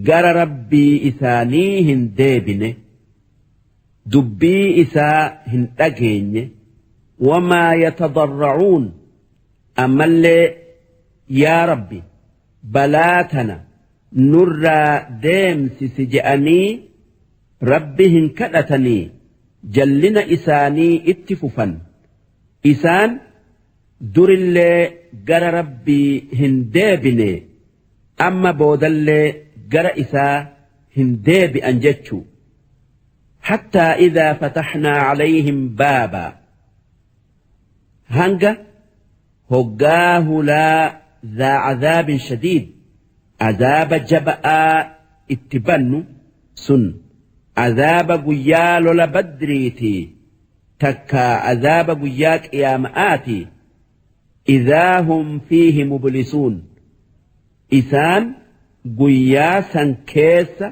gara Rabbii isaanii hin deebine, dubbii isaa hin dhageenye. Wamaa yatadarracuun, ammallee yaa Rabbi balaa tana nurraa deemsisi je'anii Rabbi hin kadhatanii, jallina isaanii itti fufan. Isaan durillee gara Rabbii hin deebine, amma boodallee gara isaa hin deebi'an jechuu. Hattaa idhaa fatahnaa calayhim baabaa, hanga hoggaa hulaa dhaa cadaabin shadiid, azaaba jaba'aa itti bannu, sun azaaba guyyaa lola Badriitii takkaa azaaba guyyaa qiyaama'aati, idhaa hum fiihi mublisuun, isaan guyyaa san keessa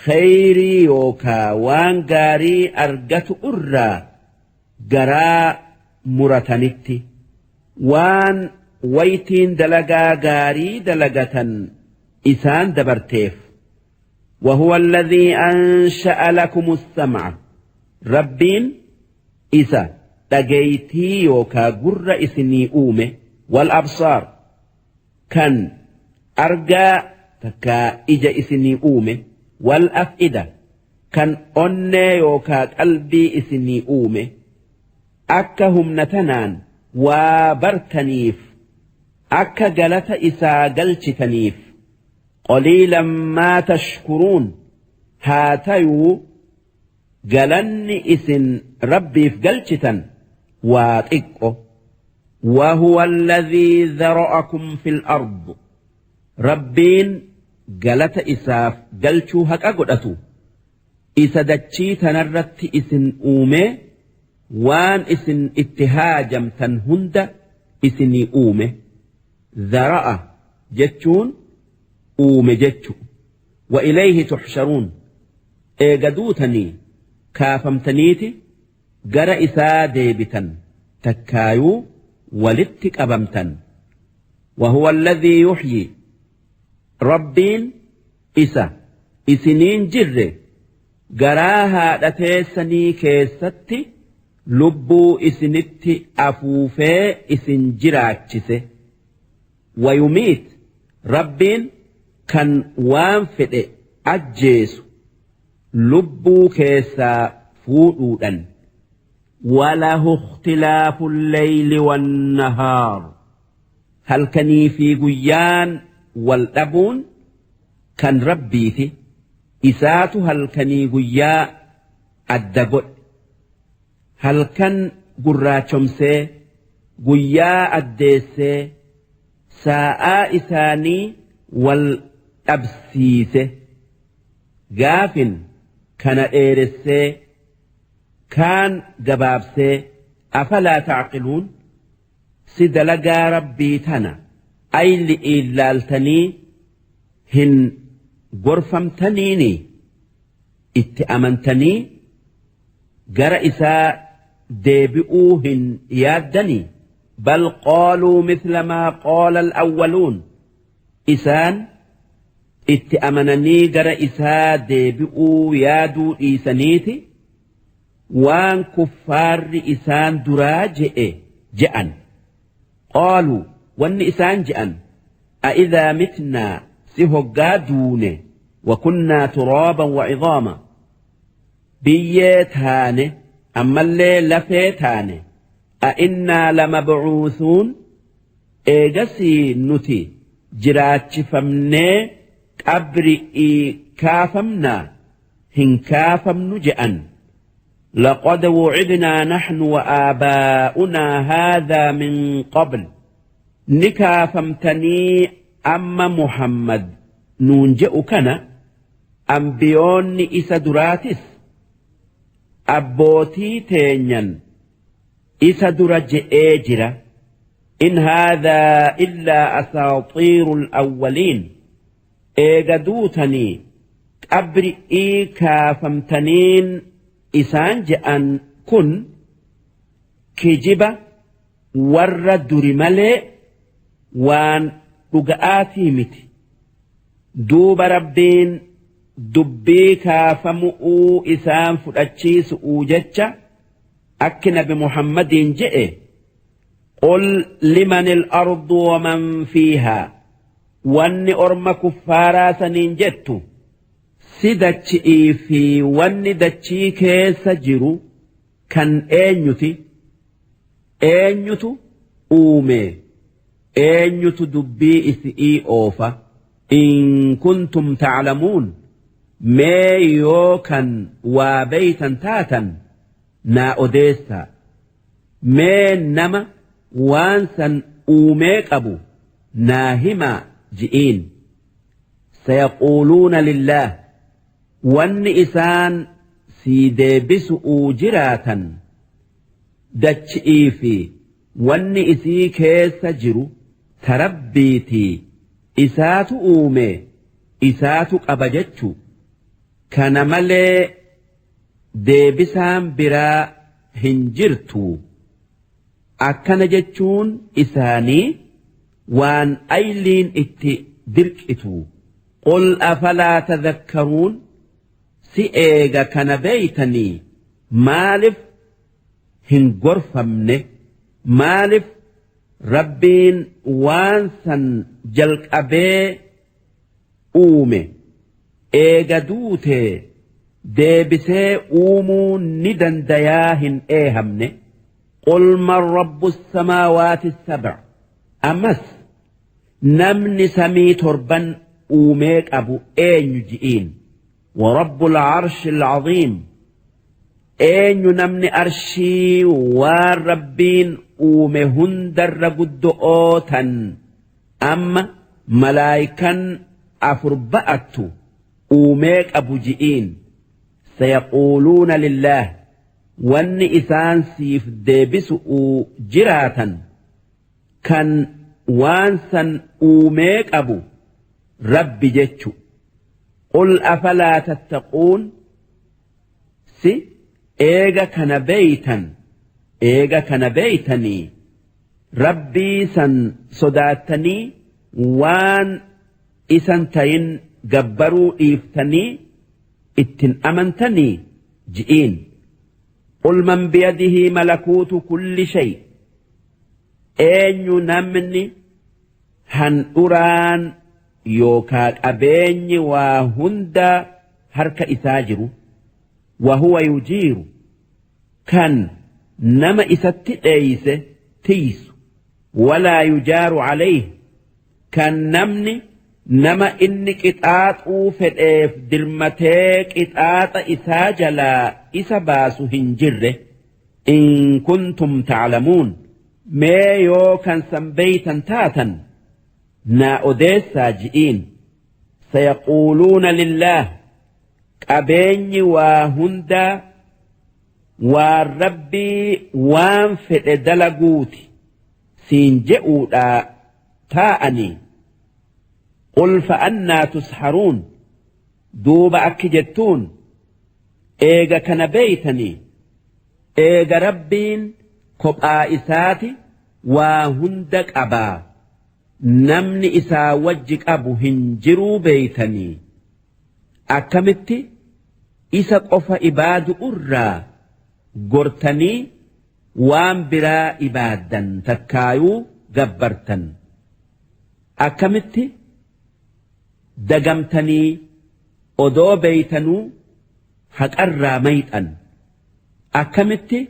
kheyrii yookaa waan gaarii argatu irraa garaa muratanitti, waan waytiin dalagaa gaarii dalagatan isaan dabarteef. وهو الذي أنشأ لكم السمع، Rabbiin isa dhageeytii yookaa gurra isinii uume, والأبصار, kan argaa takkaa ija isinii uume, والأفئدة, kan onnee yookaa qalbii isinii uume, akka humna tanaan waa bartaniif, akka galata isaa galchitaniif. قليلا ما تشكرون, haa tayuu galanni isin Rabbiif galchitan waa xiqqo. وهو الذي ذرأكم في الأرض, Rabbiin galata isaaf galchuu haqa godhatu, isa dachii tanarratti isin uume, waan isin itti haajamtan hunda isinii uume. ذرأ jechuun uume jechu. وإليه تحشرون, eega duutanii kaafamtaniiti gara isaa deebitan takkaayuu walitti qabamtan. وهو الذي يحيي, Rabbiin isa isiniin jirre garaa haadha teessanii keessatti lubbuu isinitti afuufee isin jiraachise. ويميت, Rabbiin kan waan fedhe ajjeesu lubbuu keessaa fuudhuudhan. وله اختلاف الليل والنهار. Halkanii fi guyyaan wal dhabuun kan Rabbiiti. Isaatu halkanii guyyaa adda godhe, halkan gurraachomsee, guyyaa addeessee, saa'aa isaanii wal dhabsiise. Gaafin kana dheeressee, kaan gabaabsee. أفلا تعقلون؟ Si dalagaa Rabbii tana ayli ilaaltanii hin gorfamtaniini, itti amantanii gara isaa deebi'uu hin yaaddanii? بل قالوا مثل ما قال الأولون. Isaan itti amananii gara isaa deebi'uu yaaduu dhiisaniiti waan kuffaarri isaan duraa je'e je'an. قالوا, wanni isaan je'an, أإذا متنا, si hoggaa duune, وكنا ترابا وعظاما, biyyee taane, ammallee lafee taane, أإنا لمبعوثون, eegasii nuti jiraachifamnee qabri'ii kaafamnaa? Hin kaafamnu je'an. لقد وعدنا نحن وآباؤنا هذا من قبل. Ni kaafamtanii amma Muhammad nuun je'u kana ambiyoonni isa duraatis abbootii teenyan isa dura je'ee jira. إن هذا إلا أساطير الأولين. Eega duutanii qabri'ii kaafamtaniin isaan je'an kun kijiba warra duri malee waan dhuga'aatii miti. Duuba Rabbiin dubbii kaafamu'uu isaan fudhachiisu'uu jecha akki Nabi Muhammadiin je'e: قل لمن الأرض ومن فيها. Wanni orma kuffaaraa saniin jettu, si dachi'ii fi wanni dachii keessa jiru kan eenyuti? Eenyutu uume? Eenyutu dubbii isi'ii oofa? إن كنتم تعلمون, mee yoo kan waa beeytan taatan naa odeessaa. Mee nama waan san uumee qabu naa himaa ji'iin. سيقولون لله. Wanni isaan sii deebisu'uu jiraatan, dachi'ii fi wanni isii keessa jiru ta Rabbiitii, isaatu uume, isaatu qaba jechu. Kana malee deebisaan biraa hin jirtu. Akkana jechuun isaanii waan ayliin itti dirqitu. قل أفلا تذكرون. Si eega kana beeytanii maalif hin gorfamne? Maalif Rabbiin waan san jalqabee uume, eega duutee deebisee uumuu ni dandayaa hin eehamne? قل من رب السماوات السبع. Ammas namni samii torban uumee qabu eenyu ji'iin. ورب العرش العظيم. Eenyu namni arshii waan Rabbiin uume hundarra guddo'oo tan amma malaayikan afur ba'attu uumee qabu ji'iin. سيقولون لله. Wanni isaan siif deebisu'uu jiraatan, kan waan san uumee qabu Rabbi jechu. قل أفلا تتقون. Si eega kana beeytan, eega kana beeytanii Rabbii san sodaattanii waan isan tayin gabbaruu dhiiftanii ittin amantanii ji'iin. قل من بيده ملكوت كل شيء. Eenyu namni handhuraan yookaa qabeenyi waa hunda harka isaa jiru? وهو يجير, kan Nama isatti dheeyse tiysu. Walaa yujaaru calayhi, kan namni nama inni qixaaxuu fedheef dirmatee qixaaxa isaa jalaa isa baasu hin jirre. In kuntum taclamuun, mee yoo kan san beeytan taatan naa odeessaa ji'iin. Sayaquuluuna lillaah, qabeenyi waa hundaa waan Rabbii waan fedhe dalaguuti siin je'uudhaa taa'anii. Qul fa'annaa tusharuun, duuba akki jettuun: eega kana beeytanii, eega Rabbiin kophaa isaati waa hunda qabaa, namni isaa wajji qabu hin jiruu beeytanii, akkamitti isa qofa ibaadu irraa gortanii waan biraa ibaaddan takkaayuu gabbartan? Akkamitti dagamtanii odoo beeytanuu haqarraa mayxan? Akkamitti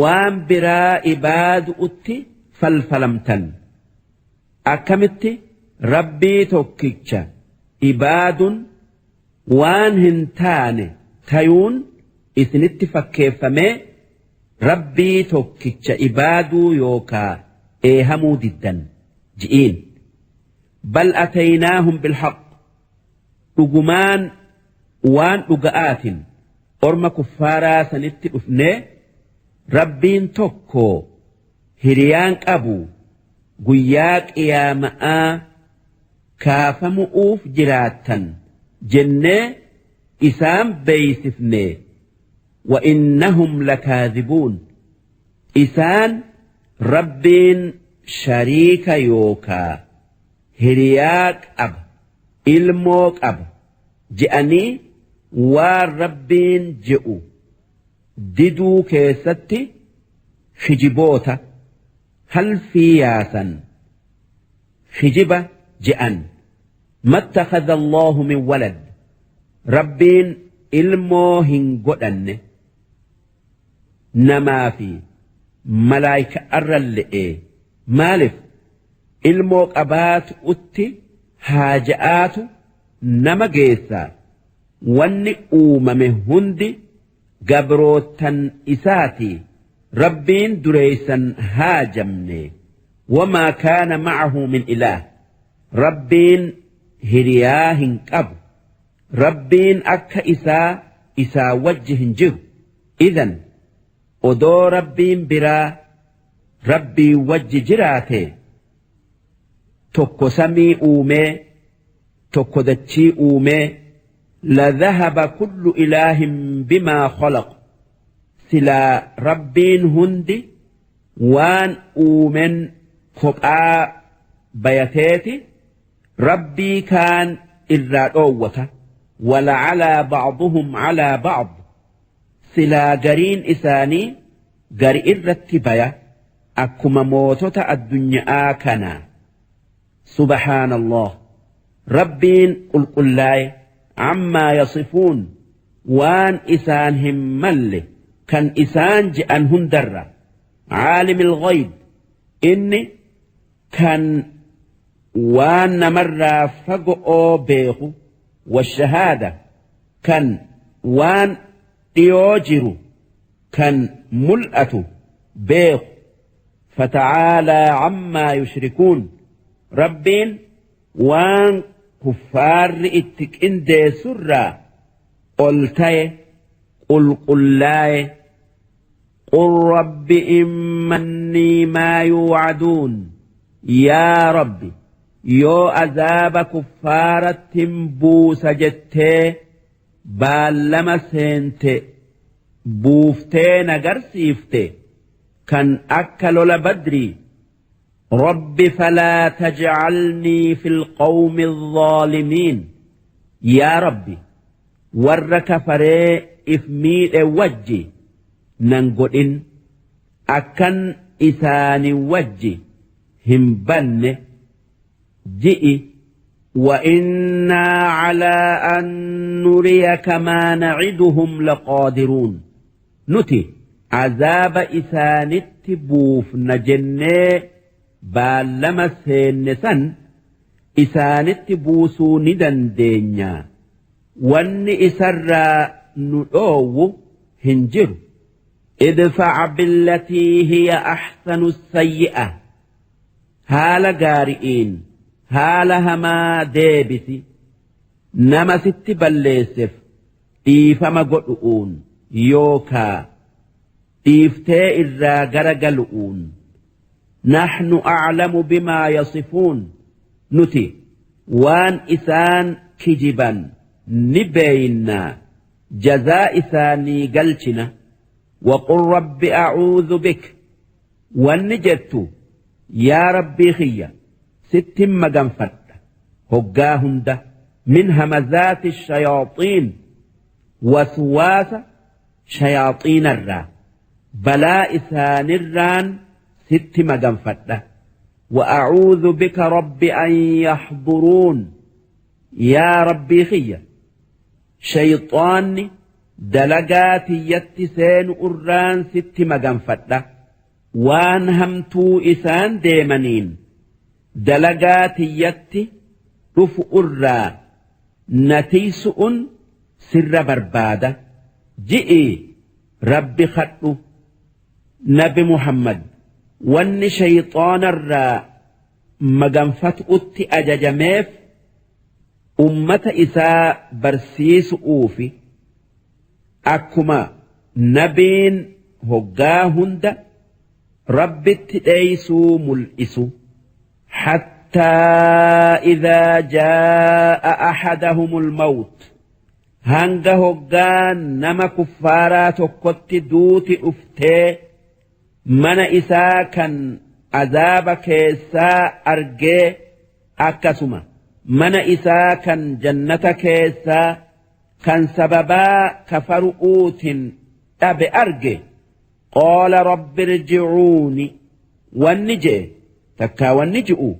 waan biraa ibaadu'utti falfalamtan? Akkamitti Rabbii tokkicha ibaadun waan hin taane tayuun isinitti fakkeeffamee Rabbii tokkicha ibaaduu yookaa eehamuu diddan ji'iin? Bal ataynaahum bilhaq, dhugumaan waan dhuga'aatin orma kuffaaraa sanitti dhufnee, Rabbiin tokko, hiriyaan qabu, guyyaa qiyaama'aa kaafamu'uuf jiraattan jennee isaan beeysifne. Wa innahum lakaadhibuun, isaan Rabbiin shariika yookaa hiriyaa qaba, ilmoo qaba je'anii waan Rabbiin je'u diduu keessatti kijiboota halfii yaasan, kijiba je'an. Mattakhadha Allahu min walad, Rabbiin ilmoo hin godhanne, namaa fi malaayika'arra le'ee maalif ilmoo qabaatu utti haaja'aatu nama geessaa? Wanni uumame hundi gabrootan isaati, Rabbiin dureeysan haajamne. Wamaa kaana macahu min ilaah, Rabbiin hiriyaa hin qabu, Rabbiin akka isaa isaa wajji hin jiru. Idan odoo Rabbiin biraa Rabbii wajji jiraate, tokko samii uumee tokko dachii uumee, لذهب كل إله بما خلق, silaa Rabbiin hundi waan uumen kophaa bayateeti Rabbii kaan irraa dhoowwata. ولعلا بعضهم على بعض, silaa gariin isaanii gari irratti baya, akkuma mootota addunyaa kanaa. سبحان الله, Rabbiin qulqullaaye, عما يصفون, waan isaan hin malle kan isaan je'an hundarra. عالم الغيب, inni kan waan namarraa fago'oo beeku, والشهادة, kan waan dhiyoo jiru kan mul'atu beeku. فتعالى عما يشركون, Rabbiin waan kuffaarri itti qindeessurraa ol ta'e, qulqullaaye. قل رب إما ما يوعدون, yaa Rabbi, yoo azaaba kuffaarattin buusa jettee baallama seente buuftee nagarsiifte, kan akka lola Badrii, رب فلا تجعلني في القوم الظالمين, yaa Rabbi, warra kafaree if miidhe wajji nan godhin, akkan isaani wajji hin banne ji'i. وإنا على أن نريك ما نعدهم لقادرون, nuti Azaaba isaanitti buufna jennee baallama seenne san isaanitti buusuu ni dandeenya. Wanni isarraa nu dhoowwu hin jiru. Idfac billatii hiya axsanu sayyi'a, haala gaari'iin haala hamaa deebisi, nama sitti balleessef dhiifama godhu'uun yookaa dhiiftee irraa gara galu'uun. Naxnu aclamu bimaa yasifuun, nuti waan isaan kijiban ni beeynaa, jazaa isaanii galchina. Waqul rabbi acuudhu bik, wanni jettu yaa Rabbii kiyya, sittin maganfadha hoggaa hunda, min hamazaati shayaaxiin, waswaasa shayaaxiinarraa, balaa isaanirraan sitti maganfadha. وأعوذ بك رب أن يحضرون، yaa Rabbii kiyya, shayxaanni dalagaa tiyyatti seenu irraan sitti maganfadha. Waan hamtuu isaan deemaniin dalagaa tiyyatti dhufu irraa na tiysu'un sirra barbaada ji'i Rabbi kadhu. Nabi Muhammad wanni shayxaanarraa maganfatu'utti ajajameef ummata isaa barsiisu'uufi, akkuma nabiin hoggaa hunda Rabbitti dheeysuu mul'isu. Hattaa idhaa jaa'a axadahumul mawt, hanga hoggaa nama kuffaaraa tokkotti duuti dhuftee mana isaa kan azaaba keessaa argee, akkasuma mana isaa kan jannata keessaa kan sababaa kafaru'uutin dhabe arge, qaala rabbi irji'uuni, wanni je'e takkaa wanni ji'u,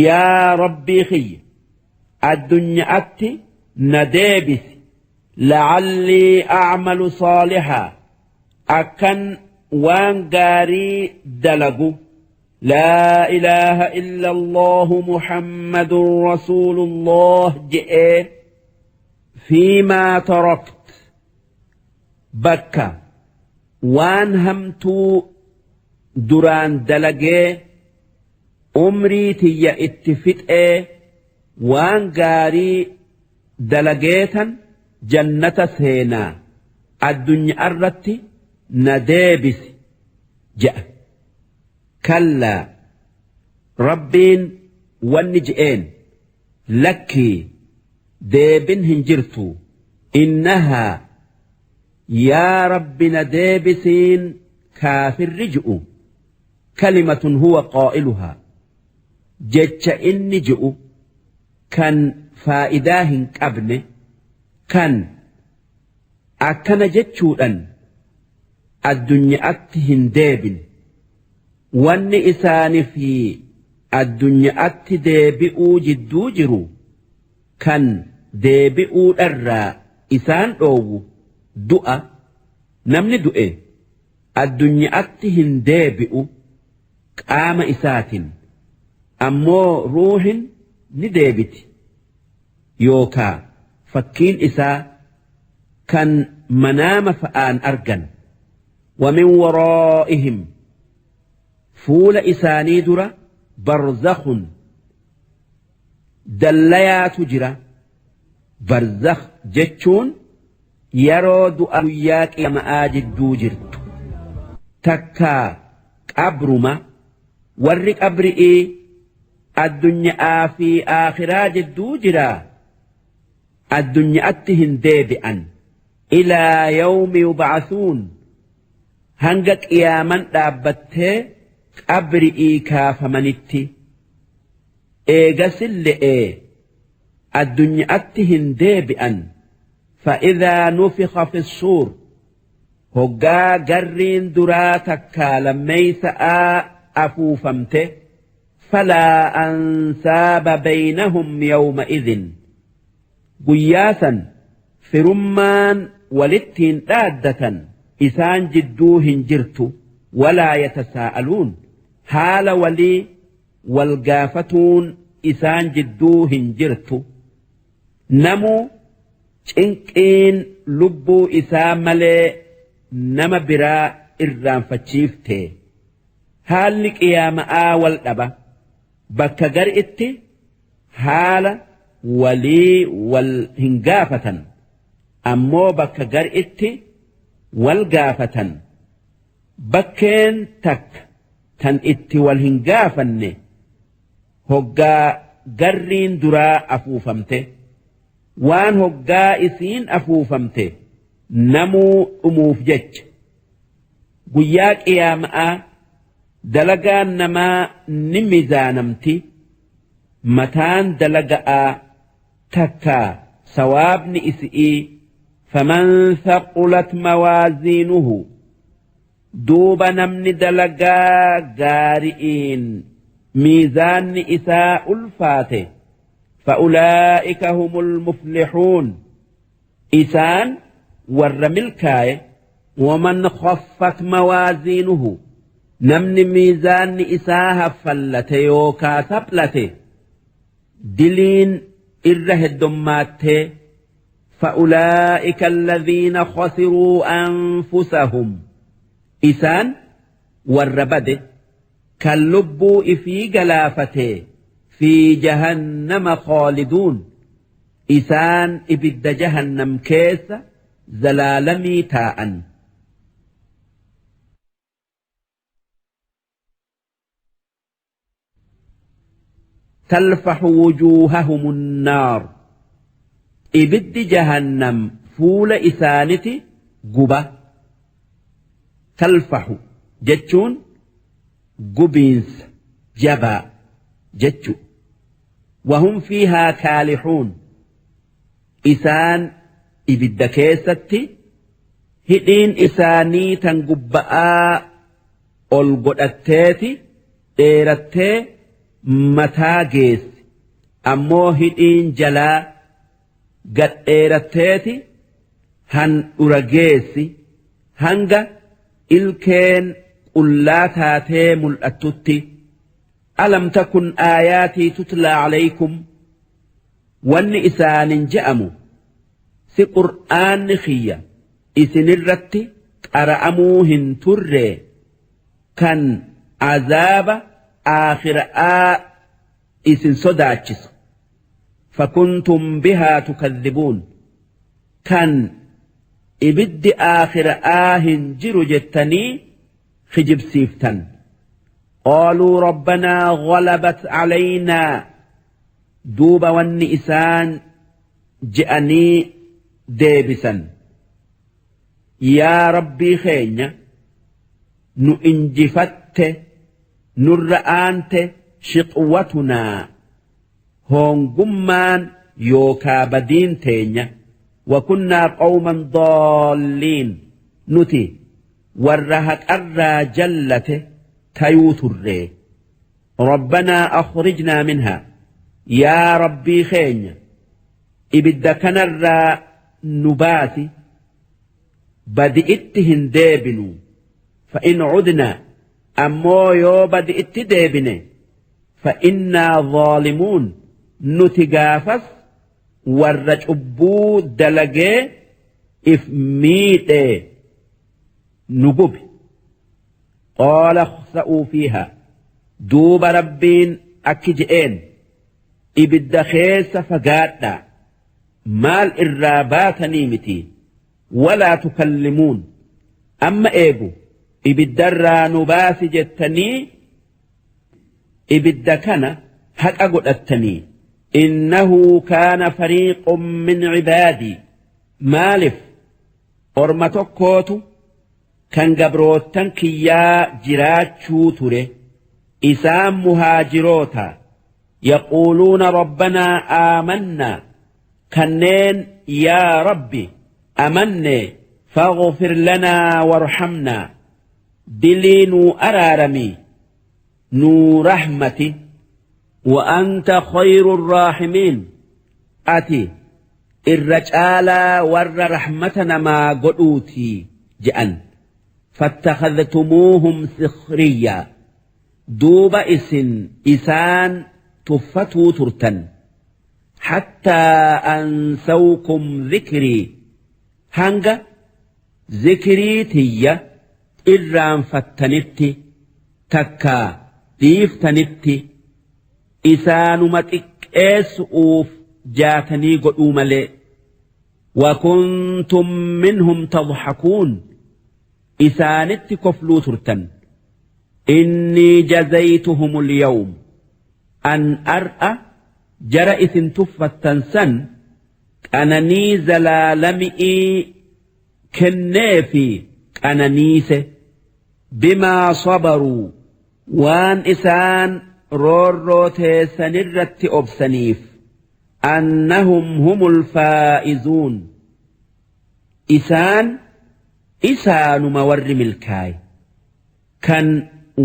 yaa Rabbii kiyya, addunyaatti na deebisi, la'allii a'malu saalihaa, akkan waan gaarii dalagu, laa ilaaha illa Allahu Muhammadun rasuulullah je'ee, fiimaa tarakt, bakka waan hamtuu duraan dalagee umrii tiyya itti fixee waan gaarii dalageetan jannata seenaa, addunyaarratti na deebisi je'a. Kallaa, Rabbiin wanni je'een, lakkii, deebin hin jirtu. Innahaa, yaa Rabbi na deebisiin kaafirri ji'u, kalimatun huwa qaa'iluhaa, jecha inni ji'u kan faayidaa hin qabne, kan akkana jechuudhan addunyaatti hin deebine. Wanni isaanii fi addunyaatti deebi'uu jidduu jiru kan deebi'uudharraa isaan dhoowwu du'a. Namni du'e addunyaatti hin deebi'u qaama isaatiin, ammoo ruuhin ni deebiti yookaa fakkiin isaa kan manaama fa'aan argan. Wa min waraa'ihim, fuula isaanii dura, barzakhun, dallayaatu jira. Barzakh jechuun yeroo du'a guyyaa qiyama'aa jidduu jirtu takkaa qabruma. Warri qabri'ii addunyaa fi aakhiraa jidduu jira, addunyaatti hin deebi'an. Ilaa yawmi yub'asuun, hanga qiyaaman dhaabbattee qabri'ii kaafamanitti, eegasille'ee addunyaatti hin deebi'an. Fa'idhaa nufikha fi suur, hoggaa garriin duraa takkaa lammeeysa'aa afuufamte, falaa ansaaba baynahum yawma idhin, guyyaa san firummaan walittiin dhaaddatan. Isaan jidduu hin jirtu. Walaa yatasaa'aluun, haala walii wal gaafatuun isaan jidduu hin jirtu. Namuu cinqiin lubbuu isaa malee nama biraa irraanfachiifte. Haalli qiyaama'aa wal dhaba. Bakka gar'itti haala walii wal hin gaafatan, ammoo bakka gar'itti wal gaafatan. Bakkeen takka tan itti wal hin gaafanne hoggaa garriin duraa afuufamte. Waan hoggaa isiin afuufamte namuu dhumuuf jecha. Guyyaa qiyaama'aa dalagaan namaa ni mizaanamti. Mataan dalaga'aa takkaa sawaabni isi'ii, faman thaqulat mawaaziinuhu, duuba namni dalagaa gaari'iin miizaanni isaa ulfaate, fa'ulaa'ika humul muflixuun, isaan warra milkaaye. Waman khaffat mawaaziinuhu, namni miizaanni isaa haffallate yookaa saphlate, diliin irra heddommaattee, fa'ulaa'ika alladhiina khasiruu anfusahum, isaan warra bade kan lubbuu ifii galaafatee, fi jahannama khaaliduun, isaan ibidda jahannam keessa zalaalamii taa'an. Talfaxu wujuuhahum annaar, ibiddi jahannam fuula isaaniti guba. Talfaxu jechuun gubiinsa jabaa jechu. Wahum fiihaa kaalixuun, isaan ibidda keessatti hidhiin isaanii tan gubba'aa ol godhatteeti dheerattee mataa geessi, ammoo hidhiin jalaa gad dheeratteeti handhura geessi, hanga ilkeen qullaa taatee mul'attutti. Alam takun aayaatii tutlaa alaykum, wanni isaanin je'amu, si qur'aanni kiyya isinirratti qara'amuu hin turree kan azaaba aakhira'aa isin sodaachisu? Fakuntum bihaa tukadhibuun, kan ibiddi aakhira'aa hin jiru jettanii kijibsiiftan. Qaaluu rabbanaa ghalabat calaynaa, duuba wanni isaan je'anii deebisan, yaa Rabbii keenya, nu injifatte, nurra aante, shiqwatunaa, hoongummaan yookaa badiin teenya, wakunnaa qawman daalliin, nuti warra haqarraa jallate tayuu turree. Rabbanaa akhrijnaa minhaa, yaa Rabbii keenya, ibidda kanarraa nu baasi, badi'itti hin deebinu. Fa'in cudnaa, ammoo yoo badi'itti deebine, fa'innaa zaalimuun, nuti gaafas warra cubbuu dalagee if miidhee, nu gubi. Qaala ikhsa'uu fiihaa, duuba Rabbiin akki je'een, ibidda keessa fagaadhaa, maal irraa baatanii miti. Walaa tukallimuun, amma eegu ibiddarraa nu baasi jettanii ibidda kana haqa godhattanii. Innahu kaana fariiqun min cibaadii, maalif orma tokkootu kan gabroottan kiyyaa jiraachuu ture, isaan muhaajiroota, yaquuluuna rabbanaa aamannaa, kanneen yaa Rabbi amanne, faghfir lanaa warhamnaa, dilii nuu araaramii nuu rahmati, wa anta khayru raahimiin, ati irra caalaa warra rahmata namaa godhuutii je'an. Fattakhadhtumuuhum sikhriyyaa, duuba isin isaan tuffatuu turtan. Hattaa ansawkum dhikrii, hanga zikrii tiyya irraanfattanitti takkaa dhiiftanitti, isaanuma xiqqeessu'uuf jaatanii godhuu malee. Wakuntum minhum tadhakuun, isaanitti kofluu turtan. Innii jazaytuhumul yawm, an ar'a jara isin tuffattan san qananii zalaalami'ii kenneefi qananiise, bimaa sabaruu, waan isaan roorroo teessanirratti obsaniif, annahum humul faa'izuun, isaan isaanuma warri milkaaye kan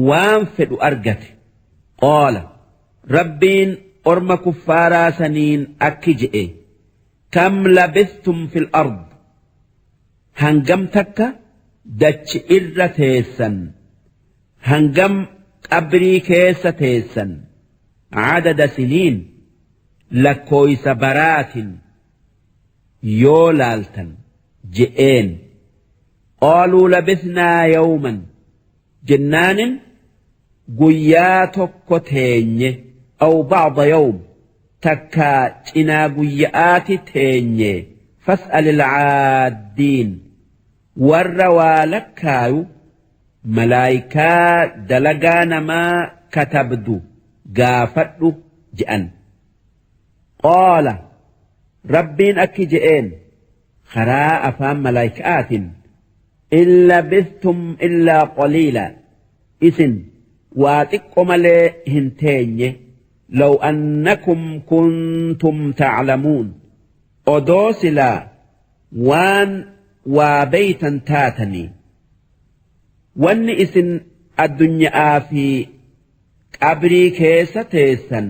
waan fedhu argate. Qaala, Rabbiin orma kuffaaraa saniin akki je'e: kam labistum fil ard, hangam takka dachi irra teessan, hangam qabrii keessa teessan? Cadada siniin, lakkooysa baraatin yoo laaltan je'een. Qaaluu labisnaa yawman jennaanin, guyyaa tokko teenye, aw ba'da yawm, takkaa cinaa guyya'aati teenye. Fas'al alcaaddiin, warra waa lakkaayu, malaayikaa dalagaa namaa katabdu gaafadhu je'an. Qaala, Rabbiin akki je'een karaa afaan malaayikaatiin: in labistum illaa qaliila, isin waa xiqqo malee hin teenye. Law annakum kuntum ta'lamuun, odoo silaa waan waa beeytan taatanii, wanni isin addunyaa fi qabrii keessa teessan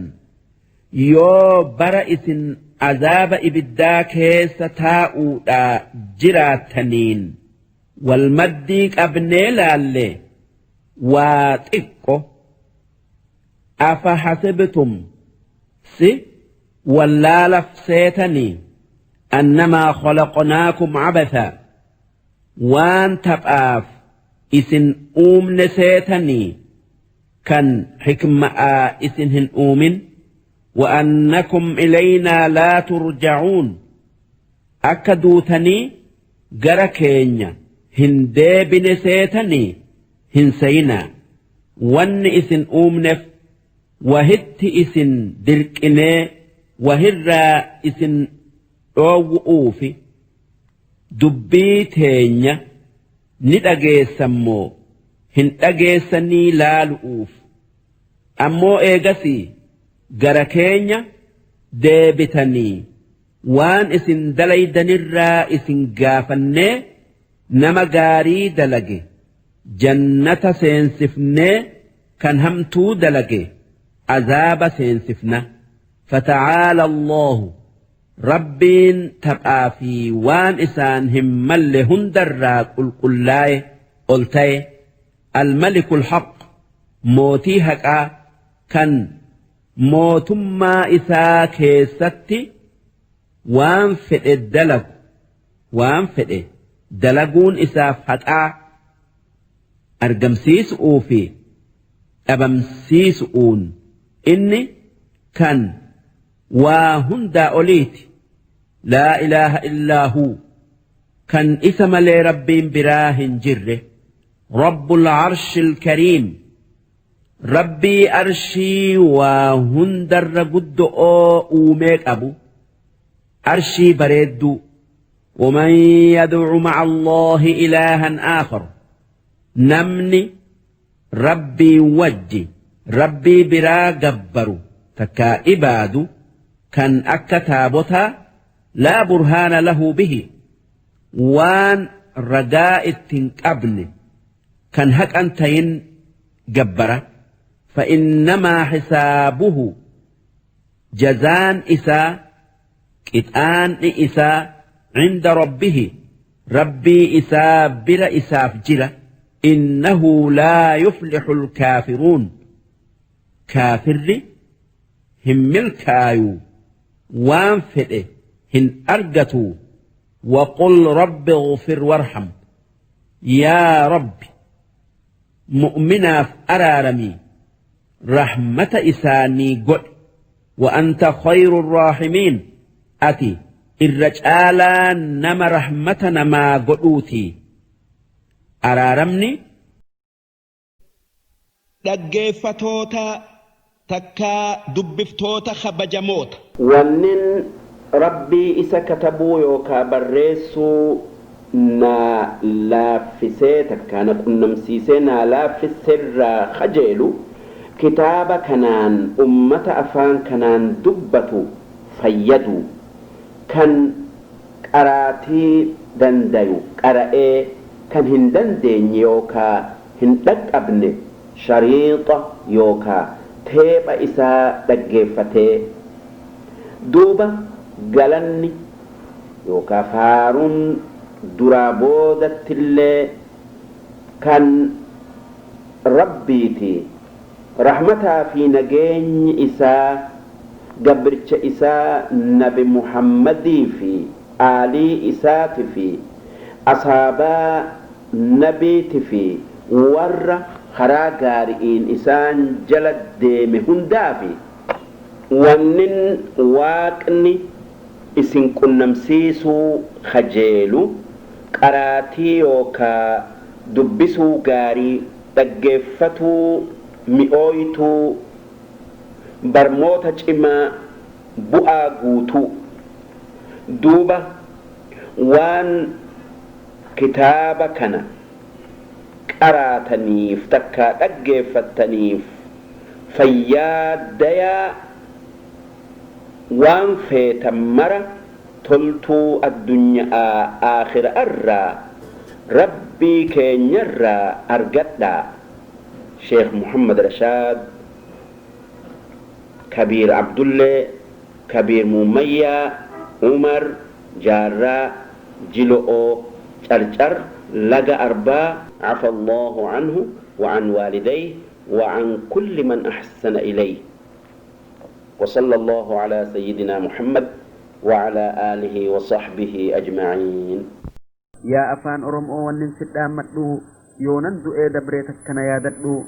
yoo bara isin azaaba ibiddaa keessa taa'uudhaa jiraattaniin walmaddii qabnee laalle waa xiqqo. Afa hasibtum, si wallaalaf seetanii, annamaa khalaqnaakum abatha, waan taphaaf isin uumne seetanii kan xikma'aa isin hin uumin? Wa'annakum ilaynaa laa turja'uun, akka duutanii gara keenya hin deebine seetanii? Hin seyinaa. Wanni isin uumneef wahitti isin dirqinee wahirraa isin dhoowwu'uufi. Dubbii teenya ni dhageessammoo hin dhageessanii laalu'uuf. Ammoo eegasii gara keenya deebitanii waan isin dalaydanirraa isin gaafannee, nama gaarii dalage jannata seensifnee, kan hamtuu dalage azaaba seensifna. Fata'aala Allahu, Rabbiin taphaa fi waan isaan hin malle hundarraa qulqullaa'e ol ta'e, almalikul haqq, mootii haqaa kan mootummaa isaa keessatti waan fedhe dalagu, waan fedhe dalaguun isaaf haqaa, argamsiisu'uu fi dhabamsiisu'uun inni kan waa hundaa oliiti. Laa ilaaha illaa huu, kan isa malee Rabbiin biraa hin jirre. Rabbul arshil kariim, Rabbii arshii waa hundarra guddo'oo uumee qabu, arshii bareedduu. ومن يدع مع الله إلها آخر، namni Rabbii wajji Rabbii biraa gabbaru takkaa ibaadu kan akka taabotaa, laa burhaana lahu bihi, waan ragaa ittiin qabne kan haqan tayin gabbara, فإنما حسابه، jazaan isaa, qixaanni isaa, عند ربه، Rabbii isaa bira isaaf jira. Innahu laa yuflixu alkaafiruun. Kaafirri hin milkaayu, waan fedhe hin argatu. Waqul rabbi ighfir warham. Yaa Rabbi, mu'minaaf araaramii, rahmata isaanii godhi. Wa anta khayru raahimiin. Ati irra caalaa nama rahmata namaa godhuuti. Araaramni. Dhaggeeffatoota takkaa dubbiftoota kabajamoota. Wannin Rabbii isa katabuu yookaa barreessuu naa laaffisee takkaa na qunnamsiisee naa laaffisserraa khajeelu kitaaba kanaan ummata afaan kanaan dubbatu fayyaduu, kan qaraatii dandayu qara'ee kan hin dandeenye yookaa hin dhaqqabne shariixa yookaa teepha isaa dhaggeeffatee. Duuba galanni yookaa faaruun duraa boodattillee kan Rabbiiti. Rahmataa fi nageenyi isaa gabricha isaa nabi Muhammadii fi aalii isaati fi asaabaa nabiiti fi warra karaa gaari'iin isaan jala deeme hundaafi. Wannin Waaqni isin qunnamsiisuu khajeelu qaraatii yookaa dubbisuu gaarii, dhaggeeffatuu mi'ooytuu, barmoota cimaa, bu'aa guutuu. Duuba waan kitaaba kana qaraataniif takkaa dhaggeeffattaniif fayyaa dayaa, waan feetan mara toltuu addunya'aa aakhira'arraa Rabbii keenyarraa argadhaa. Sheekh Muhammad Rashaad, Kabiir Abdullee, Kabiir Muummayyaa, Umar Jaarraa, Jilo'oo, Carcar, Laga Arbaa. Afa Allaahu anhu wa an waalidayhi wa an kulli man ahsana ilayhi. Wa sallallaahu alaa sayyidinaa Muhammad wa alaa aalihi wa sahbihi ajma'iin. Yaa afaan Orom'oo wannin si dhaammadhu, yoonan du'ee dabree takka na yaadadhu.